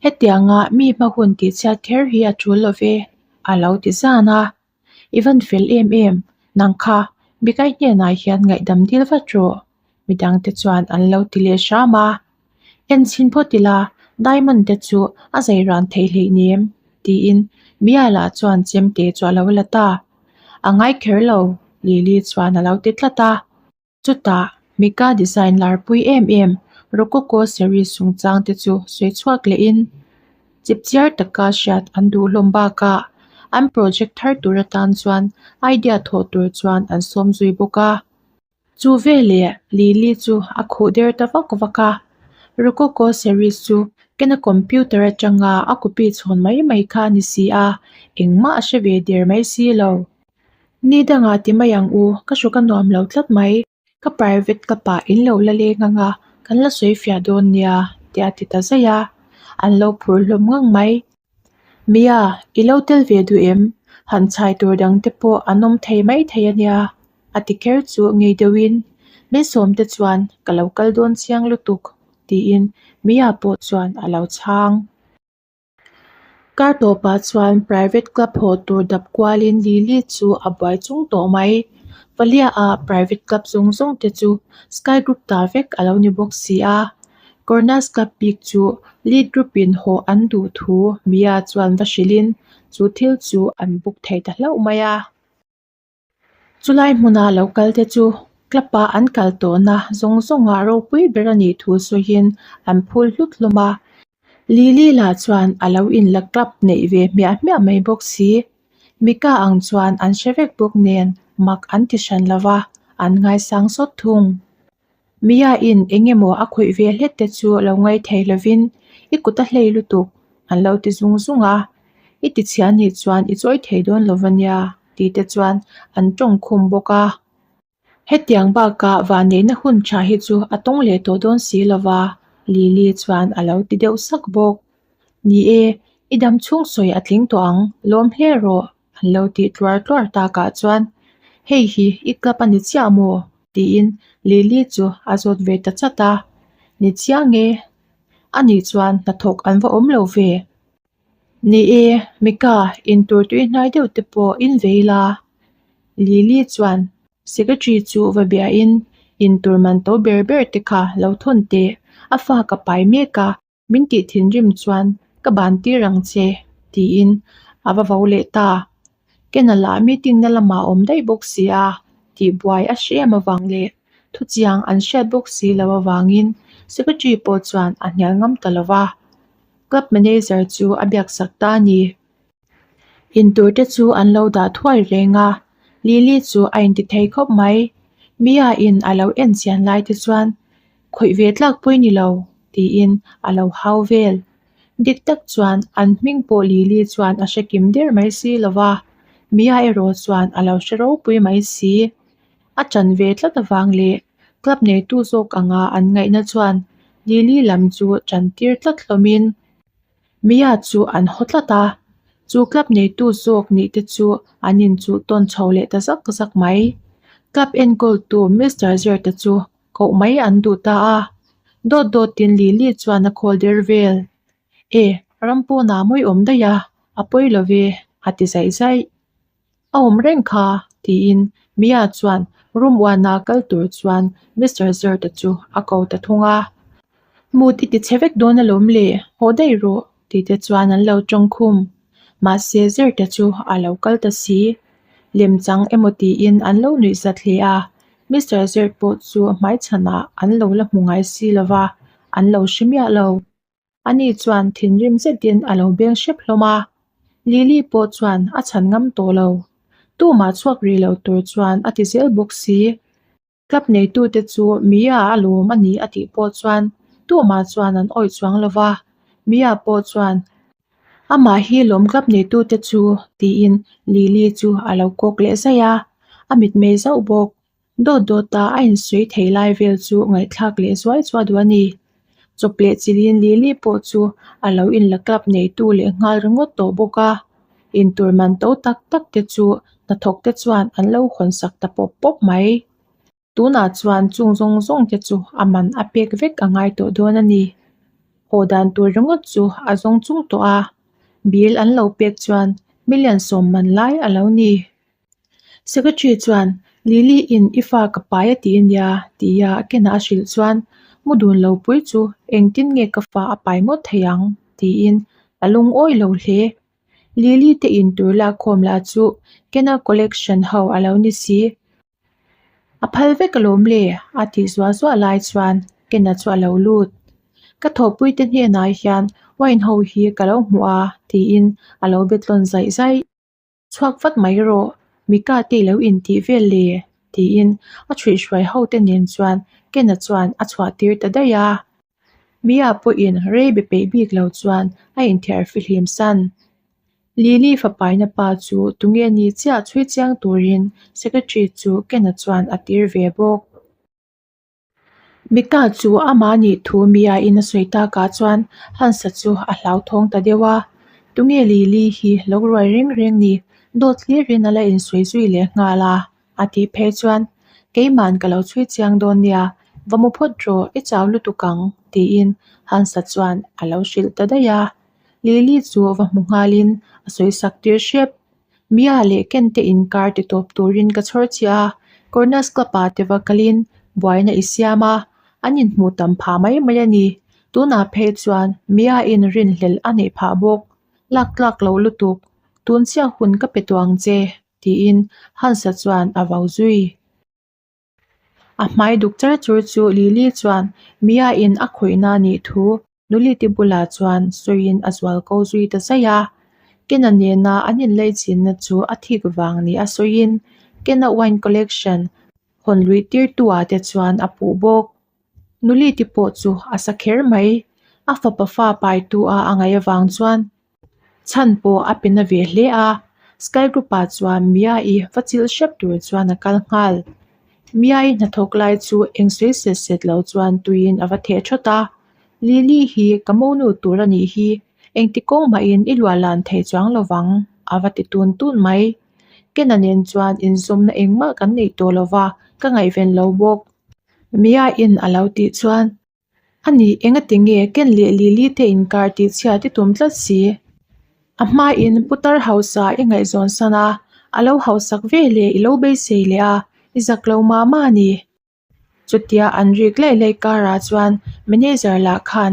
Hetianga mi hma hun tihchhiat kher hi a tul lo ve, a lo ti zan a. I van fel em em, nang kha Mikai hnenah hian ngaihdam dil vat rawh, midangte chuan an lo ti leh hram a. En chhin phawt ila, Diamond te chu a zai ran theih hleihnem, tiin Mia lah chuan chemte chu a lo la ta. A ngai kher lo, Lily chuan a lo ti tlat a. Chutah, Mika design larpui em em Rococo series chungchang te chu sawi chhuak lehin chipchiar taka hriat an duh hlawm bakah an project thar tur atan chuan idea thawh tur chuan an sawm zui bawk a. Chu veleh Lily chu a khuh der ta vak vak a, Rococo series chu Kena computer atanga a copy chhawn mai mai kha a ni si a, engmah a hre ve der mai si lo. Ni dangah ti mai ang u, ka hrawk a nuam lo tlat mai. Ka private ka pah in lo la leng ang a, kan la sawi fiah dawn nia, tih a ti ta zaih a. An lo phur hlawm ngang mai. Mia, i lo tel ve duh em? Han chhai tur dang te pawh an awm thei mai thei a nia, a ti kher chu ngei deuhin. Min sawm te chuan ka lo kal dawn chiang lutuk, tiin Mia pawh chuan a lo chhang. Kar tawpah chuan private club haw tur dap kualin Lily chu a buai chung tawh mai. Palia-ah private club zawng zawng te chu Sky Group ta vek a lo ni bawk si a. Corners Club bik chu lead group in haw an duh thu Mia chuan va hrilhin chu thil chu an book thei ta hlauh mai a. Chulai hmuna lo kal te chu club a an kal tawhna zawng zawngah ropui ber a nih thu sawiin an phul hlut hlawm a. Lily lah chuan a lo inla club neih ve hmiah hmiah mai bawk si. Mika ang chuan an hre vek bawk nen mak an ti hran lo va, an ngaisang sawt thung. Mia in eng emaw a khawih ve hlet te chu lo ngaih thei lovin i kut a hlei lutuk an lo ti zung zung a, i ti chhia nih chuan i chawi thei dawn lo va nia tih te chuan an tawng khum bawk a. Hetiang bakah vanneihna hun tha hi chu a tawng leh tawh dawn si lo va, Lily chuan a lo ti deuh sak bawk. Ni e, i dam chhung sawi a tling tawh ang, lawm hle rawh, an lo tih tluar tluar takah chuan, Hei hi i club a ni chiah maw? tiin Lily chu a zawt ve ta chat a. Ni chiang e, ani chuan hnathawk an va awm lo ve. Ni e, Mika, intur tui hnai deuh te pawh in vei la. Lily chuan Secretary chu va biain, Intur man to ber ber te kha lo thawn teh, a fa ka pai mek a, Min tih thinrim chuan ka ban tir ang che tiin a va vo leh ta. Ken a lah meeting na lamah a awm daih bawk si a, tihbuai a hre em avang leh thuchiang an hriat bawk si lo avangin secretary pawh chuan a hnial ngam ta lo va. Club manager chu a biaksak ta a ni. Intur te chu an lo dah thuai reng a, Lily chu a inti thei khawp mai. Mia in a lo en chian lai te chuan khawih ve tlak pawh ni lo tiin a lo hau vel. Dik tak chuan an hming pawh Lily chuan a hre kim der mai si lo va, Mia erawh chuan a lo hre ropui mai si. A ṭan ve tlat avang leh club neitu zawk anga an ngaihna chuan Lily lam chu ṭan tir tlat hlawmin Mia chu an haw tlat a, chu club neitu zawk nih te chu an inchuh tawn chho leh ta zak zak mai. Club enkawltu Mister Zerte chu koh mai an duh ta a, dawt dawtin Lily chuan a call der vel. E, ram pawnah mawi awm daih a, a pawi lo ve, a ti zaih zaih. A awm reng kha, tiin Mia chuan room uana kal tur chuan Mister Zerte chu a ko ta thung a. Mood i ti chhe vek dawn alawm le, haw daih rawh, tih te chuan an lo tawng khum. Mahse Zerte chu a lo kal ta si. Lemchang emaw tiin an lo nuih zat hle a, Mister Zert pawh chu hmaichhanah an lo la hmu ngai si lo va, an lo hre miah lo. Ani chuan thinrim zetin a lo beng hrep hlawm a, Lily pawh chuan a chhan ngam tawh lo. Tumah chhuak rih lo tur chuan a ti zel bawk si. Club neitute chu Mia a lawm a ni a tih pawh chuan tumah chuan an awih chuang lo va, Mia pawh chuan amah hi lawm club neitute chu tiin Lily chu a lo kawk leh zaih a, a mitmei zauh bawk. Dawt dawta a insawi thei lai vel chu ngaihthlak leh zuai chu a duh a ni. Chawp leh chilin Lily pawh chu a lo inla club neitu leh nghal ringawt tawh bawk a. Intur man to tak tak te chu hnathawk te chuan an lo hawn sak ta pawp pawp mai. Tunah chuan chung zawng zawng te chu a man a pek vek a ngai tawh dawn a ni. Haw dan tur ringawt chu a zawng chung tawh a, bill an lo pek chuan million sawm man lai a lo ni. Secretary chuan Lily in i fa ka pai a ti ania tia a kenah a hrilh chuan mu dun lo pui chu engtin nge ka fa a pai ngawt thei ang tiin a lungawi lo hle. Lily te in tur lakkhawm lah chu Kena collection ho a lo ni si. A phal vek alawm le a tih zuah zuah lai chuan Kena chu a lo lut. Ka thawhpui te hnenah hian wine ho hi ka lo hmuh a tiin a lo be tlawn zaih zaih. Chhuak vat mai rawh, Mika te i lo intih vel le? tiin a chhuihhruai ho te nen chuan Kena chuan a chhuah tir ta daih a. Mia pawhin rei be peih bik lo chuan a inthiar fihlim san. Lily fapaina pa chu tunge ni chiah chhui chiang turin secretary chu Kena chuan a tir ve bawk. Mika chu amah nih thu Mia in a sawi takah chuan Hansa chu a hlauthawng ta deuh a, Tunge Lily hi lo ruai reng reng ni, dawt hlirin a la insawi zui leh nghal a, a tih phei chuan Keiman ka lo chhui chiang dawn nia, va mu phawt rawh, i chau lutuk ang, tiin Hansa chuan a lo hrilh ta daih a. Lily chu va hmu nghalin a sawi sak tir hrep. Mia leh Ken te inkar ti tawp turin ka chhawr chiah a, Corners Club ah te va kalin buaina i siam a, an inhmuh tam phah mai mai a ni. Tunah phei chuan Mia in rinhlelh a neih phah bawk. Lak tlak lo lutuk, tun chiah hun ka pe tawh ang che. tiin Hans-a chuan a vau zui. A hmai duk char chur chu Lily chuan Mia in a khawihna nih thu Nulite bulah chuan sawiin a zual ko zui ta zaih a. Ken-a nena an inlaichinna chu a thik vang ni a sawiin Ken-a wine collection hawn luih tirtu-ah te chuan a puh bawk. Nulite pawh chu a sa kher mai. A fapa fa paitu-a a ngaih avang chuan chhan pawh a pe na ve hle a. Sky Group-ah chuan Mia-i va chilh hrep tur chuan a kal nghal. Mia-i hnathawk lai chu eng sawi set set lo chuan tuiin a va theh thawt a. Lily hi ka monu tur a nih hi, engti kawng mahin i luah lan thei chuang lo vang, a va ti tun tun mai. Ken-a nen chuan inzawmna engmah kan neih tawh lo va, ka ngaihven lo bawk. Mia-in a lo tih chuan, A ni, engati nge Ken leh Lily te inkar tih chhiat i tum tlat si? A hmain putar hausa i ngaihzawn san a, a lo hausak ve leh i lo beisei leh a, i zak lo mah mah a ni. Chutia an rik laih laih karah chuan manager lah khan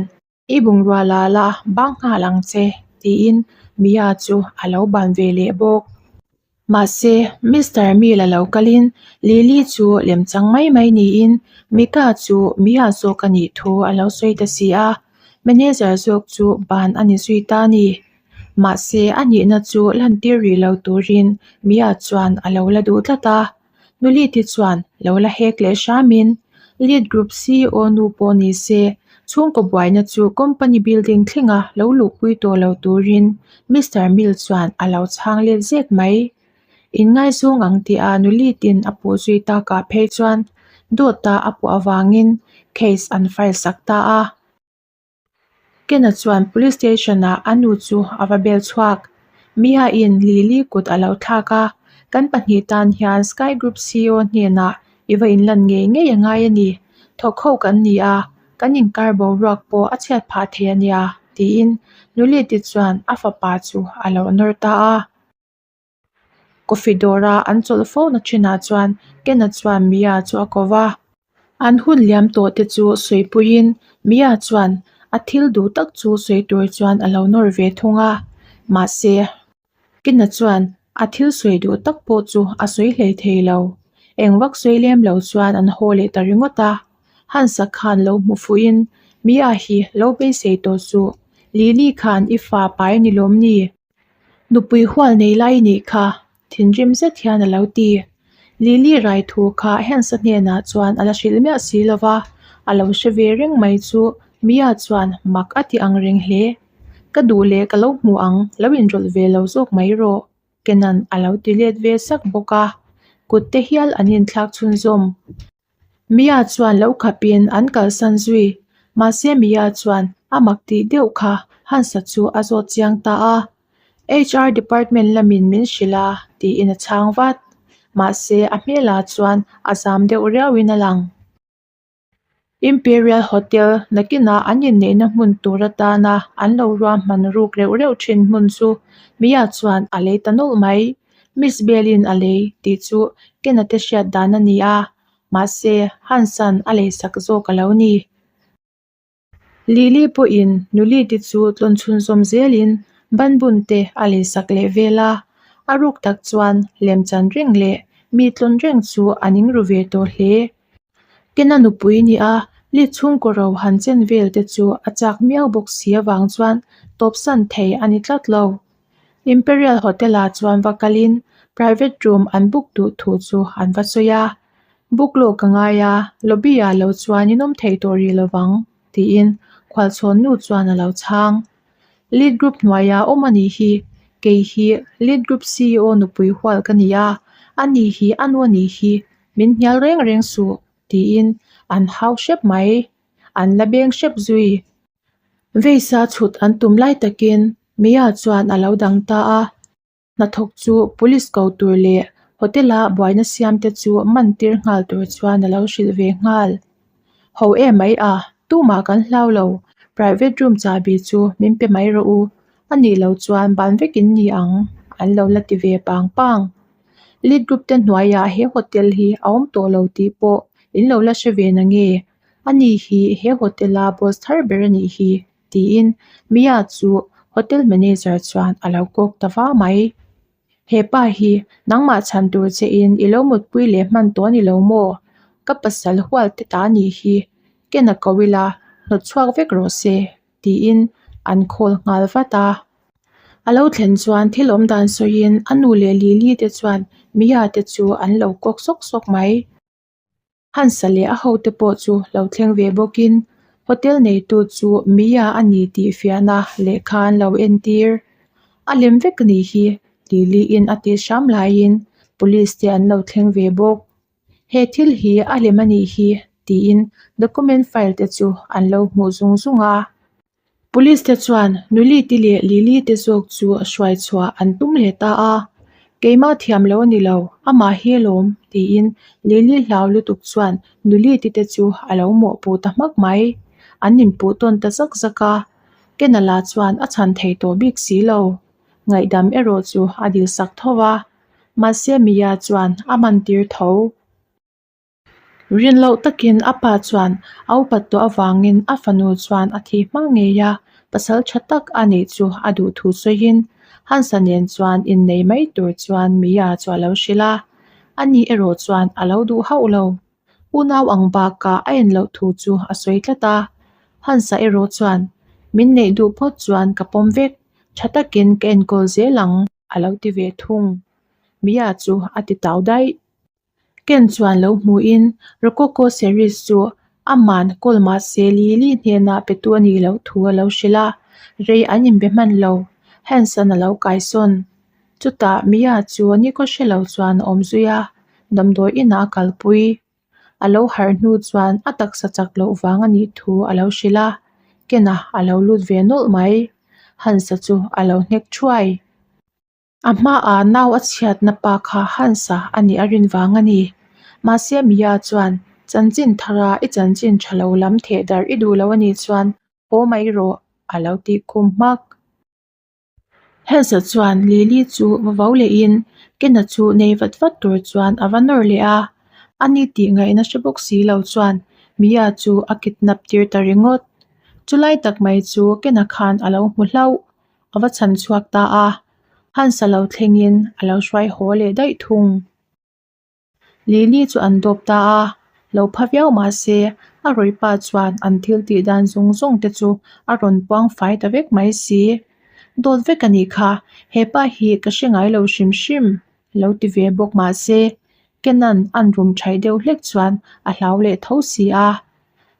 i bungrua la la bang nghal ang che tiin Mia chu a lo ban ve leh bawk. Mahse, Mister Mill a lo kalin Lily chu lemchang mai mai niin Mika chu Mia zawk a nih thu a lo sawi ta si a, manager zawk chu ban a ni zui ta a ni. Mahse, a nihna chu lantir rih lo turin Mia chuan a lo la duh tlat a. Nuliti chuan lo la hek leh hramin Lead Group CEO nu pawh ni se, chhungkaw buaina chu company building thlenga lo luhpui tawh lo turin Mister Mill chuan a lo chhang let zek mai. Inngaizawng ang tia Nulitin a puh zui takah phei chuan dawta a puah avangin case an file sak ta a. Ken-a chuan police station-ah a nu chu a va bel chhuak. Mia-in Lily kut a lo thlak a, Kan pahnih tan hian Sky Group CEO hnenah i va inlan ngei ngei a ngai a ni. Thawk ho kan ni a, kan inkar boruak pawh a chhiat phah thei a nia, tiin Nuliti chuan a fapa chu a lo nawr ta a. Coffee dawra an chawlh fo na thinah chuan Ken-a chuan Mia chu a ko va. An hun liam tawh te chu sawipuiin Mia chuan a thil duh tak chu sawi tur chuan a lo nawr ve thung a. Mahse, Ken-a chuan a thil sawi duh tak pawh chu a sawi hlei thei lo. Eng vak sawi lem lo chuan an haw leh ta ringawt a. Hansa khan lo hmu fuhin Mia hi lo beisei tawh suh. Lily khan i fa pai ni lawm ni? Nupui hual nei lai nih kha, thinrim zet hian a lo ti. Lily rai thu kha Hans-a hnenah chuan a la hrilh miah si lo va, a lo hre ve reng mai chu Mia chuan mak a ti ang reng hle. Ka duh leh ka lo hmu ang, lo inrawlh ve lo zawk mai rawh, Kenan a lo ti let ve sak bawk a, kut te hial an inthlak chhunzawm. Mia chuan lo khapin an kalsan zui. Mahse Mia chuan a mak tih deuh kha Hansa chu a zawt chiang ta a. HR department lamin min hrilh a tiin a chhang vat. Mahse a hmelah chuan a zam deuh riauin a lang. Imperial Hotel nakinah an inneihna hmun tur atana an lo ruahman ruk reuh reuh thin hmun chu Mia chuan a lei ta nawlh mai. Miss Bell-in a lei tih chu Ken-a te hriat dan a ni a, mahse Hans-a'n a leisak zawk a lo ni. Lily pawhin Nulite chu tlawn chhunzawm zelin banbun te a leisak leh vel a, a ruk tak chuan lemchan reng leh mi tlawn reng chu a ning ru ve tawh hle. Ken-a nupui ni a, Lee chhungkaw ro han chen vel te chu a chak miau bawk si avang chuan tawpsan thei a ni tlat lo. Imperial Hotel ah chuan va kalin private room an book duh thu chu an va sawi a, book lawk ka ngai a, lobby ah lo chuan in awm thei tawh rih lovang tiin khualchhawn nu chuan a lo chhang. Lead group hnuaia awm a nih hi, kei hi lead group ceo nupui hual ka ni a, ani hi a nu a nih hi, min hnial reng reng suh tiin an hau hrep mai, an la beng hrep zui. Veisa chhut an tum lai takin Mia chuan a lo dang ta a, hnathawk chu police ko tur leh hotel a buaina siam te chu man tir nghal tur chuan a lo hrilh ve nghal. Ho em mai a, tumah kan hlau lo, private room chahbi chu min pe mai rawh u, a nih loh chuan ban vek in ni ang an lo la ti ve pang pang. Lead group te hnuaiah he hotel hi a awm tawh lo tih pawh in lo la hre ve na nge? Ani hi he hotel a boss thar ber a nih hi tiin Mia chu hotel manager chuan a lo kawk ta va mai. He pa hi nangmah chhan tur che in i lo mutpui leh hman tawh a ni lo maw? Ka pasal hual te ta nih hi ken a ko ila hnawt chhuak vek rawh se tiin an call nghal vat a. A lo thlen chuan thil awm dan sawiin a nu leh Lily te chuan Mia te chu an lo kawk sawk sawk mai. Hansa leh a hote pawh chu lo thleng ve bawkin hotel neitu chu Mia a ni tih fiahna lehkha an lo entir. A lem vek a nih hi Lily-in a tih hram laiin police te an lo thleng ve bawk. He thil hi a lem a nih hi tiin document file te chu an lo hmuh zung zung a. Police te chuan Nulite leh Lily te zawk chu hruai chhuah an tum leh ta a, Keimah thiam lo a ni lo, amah hi alawm tiin Lily hlau lutuk chuan Nulite te chu a lo mawhpuh ta hmak mai. An inpuh tawn ta zak zak a, Kenala chuan a chhan thei tawh bik si lo. Ngaihdam erawh chu a dilsak tho a, mahse Mia chuan a man tir tho. Rin loh takin a pa chuan a upat tawh avangin a fanu chuan a thih hma ngei a, pasal tha tak a neih chu a duh thu sawiin Hansa nen chuan innei mai tur chuan Mia chu a lo hrilh a, ani erawh chuan a lo duh hauh lo. Unau ang bakah a en loh thu chu a sawi tlat a, Hansa erawh chuan min neih duh phawt chuan ka pawm vek, tha takin ka enkawl zel ang a lo ti ve thung. Mia chu a ti tau daih. Ken chuan lo hmuhin Rococo series chu aman kawl mahse Lily hnenah petu a nih loh thu a lo hrilh a, rei an inbe hman lo, Hanson a lo kaisawn. Chutah Mia chu nikhaw hre lo chuan a awm zui a, damdawi inah a kalpui. A lo harh hnu chuan a taksa chak loh vang a nih thu a lo hrilh a, Ken-a a lo lut ve nawlh mai. Hansa chu a lo hnek thuai. A hmaah nau a chhiatna pa kha Hansa a nih a rin vang a ni. Mahse Mia chuan, Chanchin thara i chanchin tha lo lam theh darh i duh lo a nih chuan haw mai rawh, a lo tih khum hmak. Hansa chuan Lily chu va vo lehin Ken-a chu nei vat vat tur chuan a va nawr leh a. Ani tih ngaihna hre bawk si lo chuan Mia chu a kidnap tir ta ringawt. Chulai tak mai chu Ken-a khan a lo hmu hlauh. A va chhan chhuak ta a, Hansa lo thlengin a lo hruai haw leh daih thung. Lily chu an dawp ta a, lo pha viau mah se a rawih pa chuan an thil tih dan zawng zawng te chu a rawn puang fai ta vek mai si. Dawt vek a nih kha, hepa hi ka hre ngai lo hrim hrim lo ti ve bawk mah se Kenan an rum thaih deuh hlek chuan a hlau leh tho si a.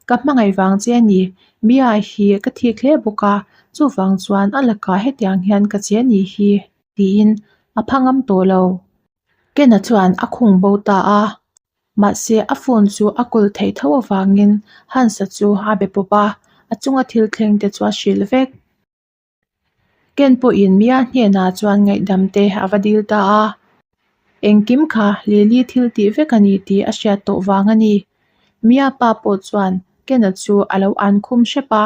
Ka hmangaih vang che a ni, Mia hi ka thik hle bawk a, chuvang chuan a lakah hetiang hian ka che ni hi, tiin a pha ngam tawh lo. Kena chuan a khung bo ta a, mahse a phone chu a kawl theih tho avangin Hansa chu a be pawp a, a chunga thil thleng te chu a hrilh vek. Ken pawhin Mia hnenah chuan ngaihdam te a va dil ta a, engkim kha Lily thil tih vek a ni tih a hriat tawh vang a ni. Mia pa pawh chuan Ken-a chu a lo an khum hrep a,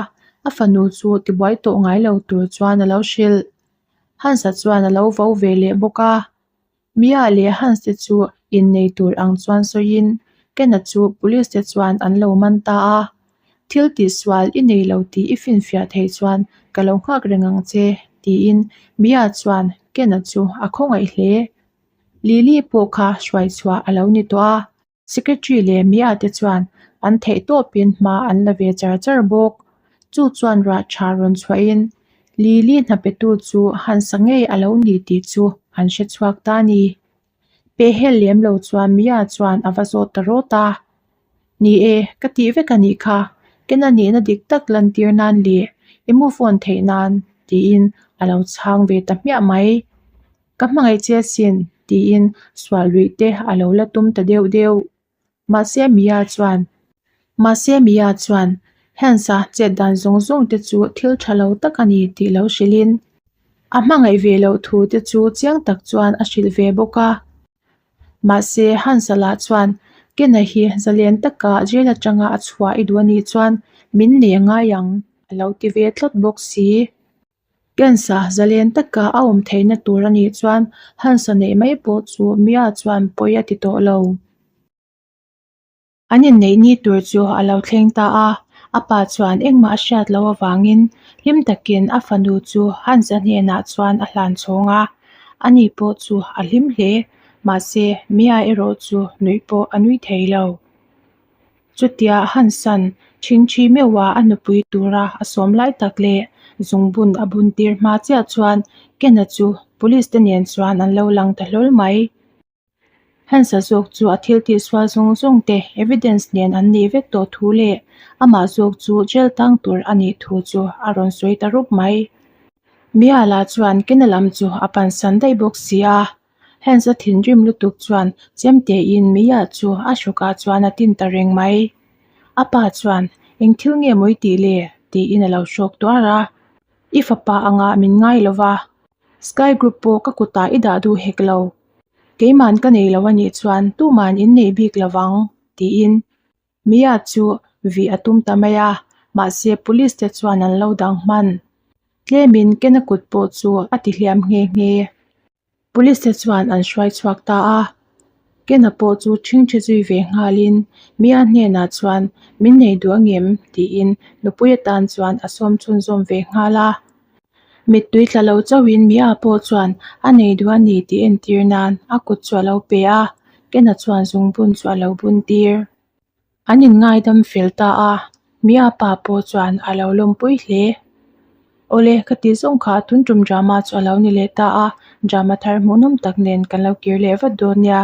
a fanu chu tibuai tawh ngai lo tur chuan a lo hrilh. Hans-a chuan a lo vo ve leh bawk a, Mia leh Hans te chu innei tur ang chuan sawiin Ken-a chu police te chuan an lo man ta a, Thil tihsual i nei lo tih i finfiah theih chuan ka lo nghak reng ang che tiin Mia chuan Ken-a chu a khawngaih hle. Lily pawh kha hruai chhuah a lo ni tawh a, Secretary leh Mia te chuan an theih tawpin hma an la ve char char bawk. Chu chuan rah tha rawn chhuahin Lily hna petu chu Hansa ngei a lo ni tih chu an hre chhuak ta a ni. Pehhel lem lo chuan Mia chuan a va zawt ta rawt a. Ni e, ka tih vek a nih kha, Ken-a nihna dik tak lantir nan leh i move on theih nan tiin a lo chhang ve ta hmiah mai. Ka hmangaih che asin tiin sual luih te a lo la tum ta deuh deuh. Mahse Mia chuan Mahse Mia chuan Hans-a chet dan zawng zawng te chu thil tha lo tak a ni tih lo hrilhin a hmangaih ve loh thu te chu chiang tak chuan a hrilh ve bawk a. Mahse Hans-a lah chuan Ken-a hi zalen taka jail atanga a chhuah i duh a nih chuan min nei a ngai ang a lo ti ve tlat bawk si. Kensa zalen taka a awm theihna tur a nih chuan Hansa neih mai pawh chu Mia chuan pawi a ti tawh lo. An inneih ni tur chu a lo thleng ta a, a pa chuan engmah a hriat loh avangin hlim takin a fanu chu Hansa hnenah chuan a hlan chhawng a. Ani pawh chu a hlim hle. Mahse, Mia erawh chu nuih pawh a nui thei lo. Chutia Hansan ṭhingṭhi meuha a nupui tura a sawm lai tak leh zungbun a bun tir hma chiah chuan Ken-a chu Police te nen chuan an lo lang ta hlawl mai. Hansa zawk chu a thil tihsual zawng zawng te evidence nen an nih vek tawh thu leh amah zawk chu jail tang tur a nih thu chu a rawn sawi ta rup mai. Miala chuan Ken-a lam chu a pansan daih bawk si a. Hans-a thinrim lutuk chuan chemtein Mia chu a hrukah chuan a tin ta reng mai. A pa chuan, Eng thil nge maw i tih le? tiin a lo hrawk tuar a. I fapa angah min ngai lo va, Sky Group pawh ka kutah i dah duh hek lo. Keiman ka nei lo a nih chuan tuman in nei bik lo vang, tiin Mia chu vih a tum ta mai a, mahse police te chuan an lo dang hman. Tlemin Ken-a kut pawh chu a ti hliam nghe nghe. Police te chuan an hruai chhuak ta a, Ken-a pawh chu ṭhingṭhi zui ve nghalin Mia hnenah chuan min nei duh angem tiin nupui atan chuan a sawm chhunzawm ve nghal a. Mittui tla lo chauhin Mia pawh chuan a nei duh a ni tih entir nan a kut chu a lo pe a, Ken-a chuan zungbun chu a lo bun tir. An inngaidam fel ta a, Mia pa pawh chuan a lo lawmpui hle. Awle, ka tih zawng kha tun tum drama chu a lo ni leh ta a, drama thar hmuhnawm tak nen kan lo kir leh vat dawn nia.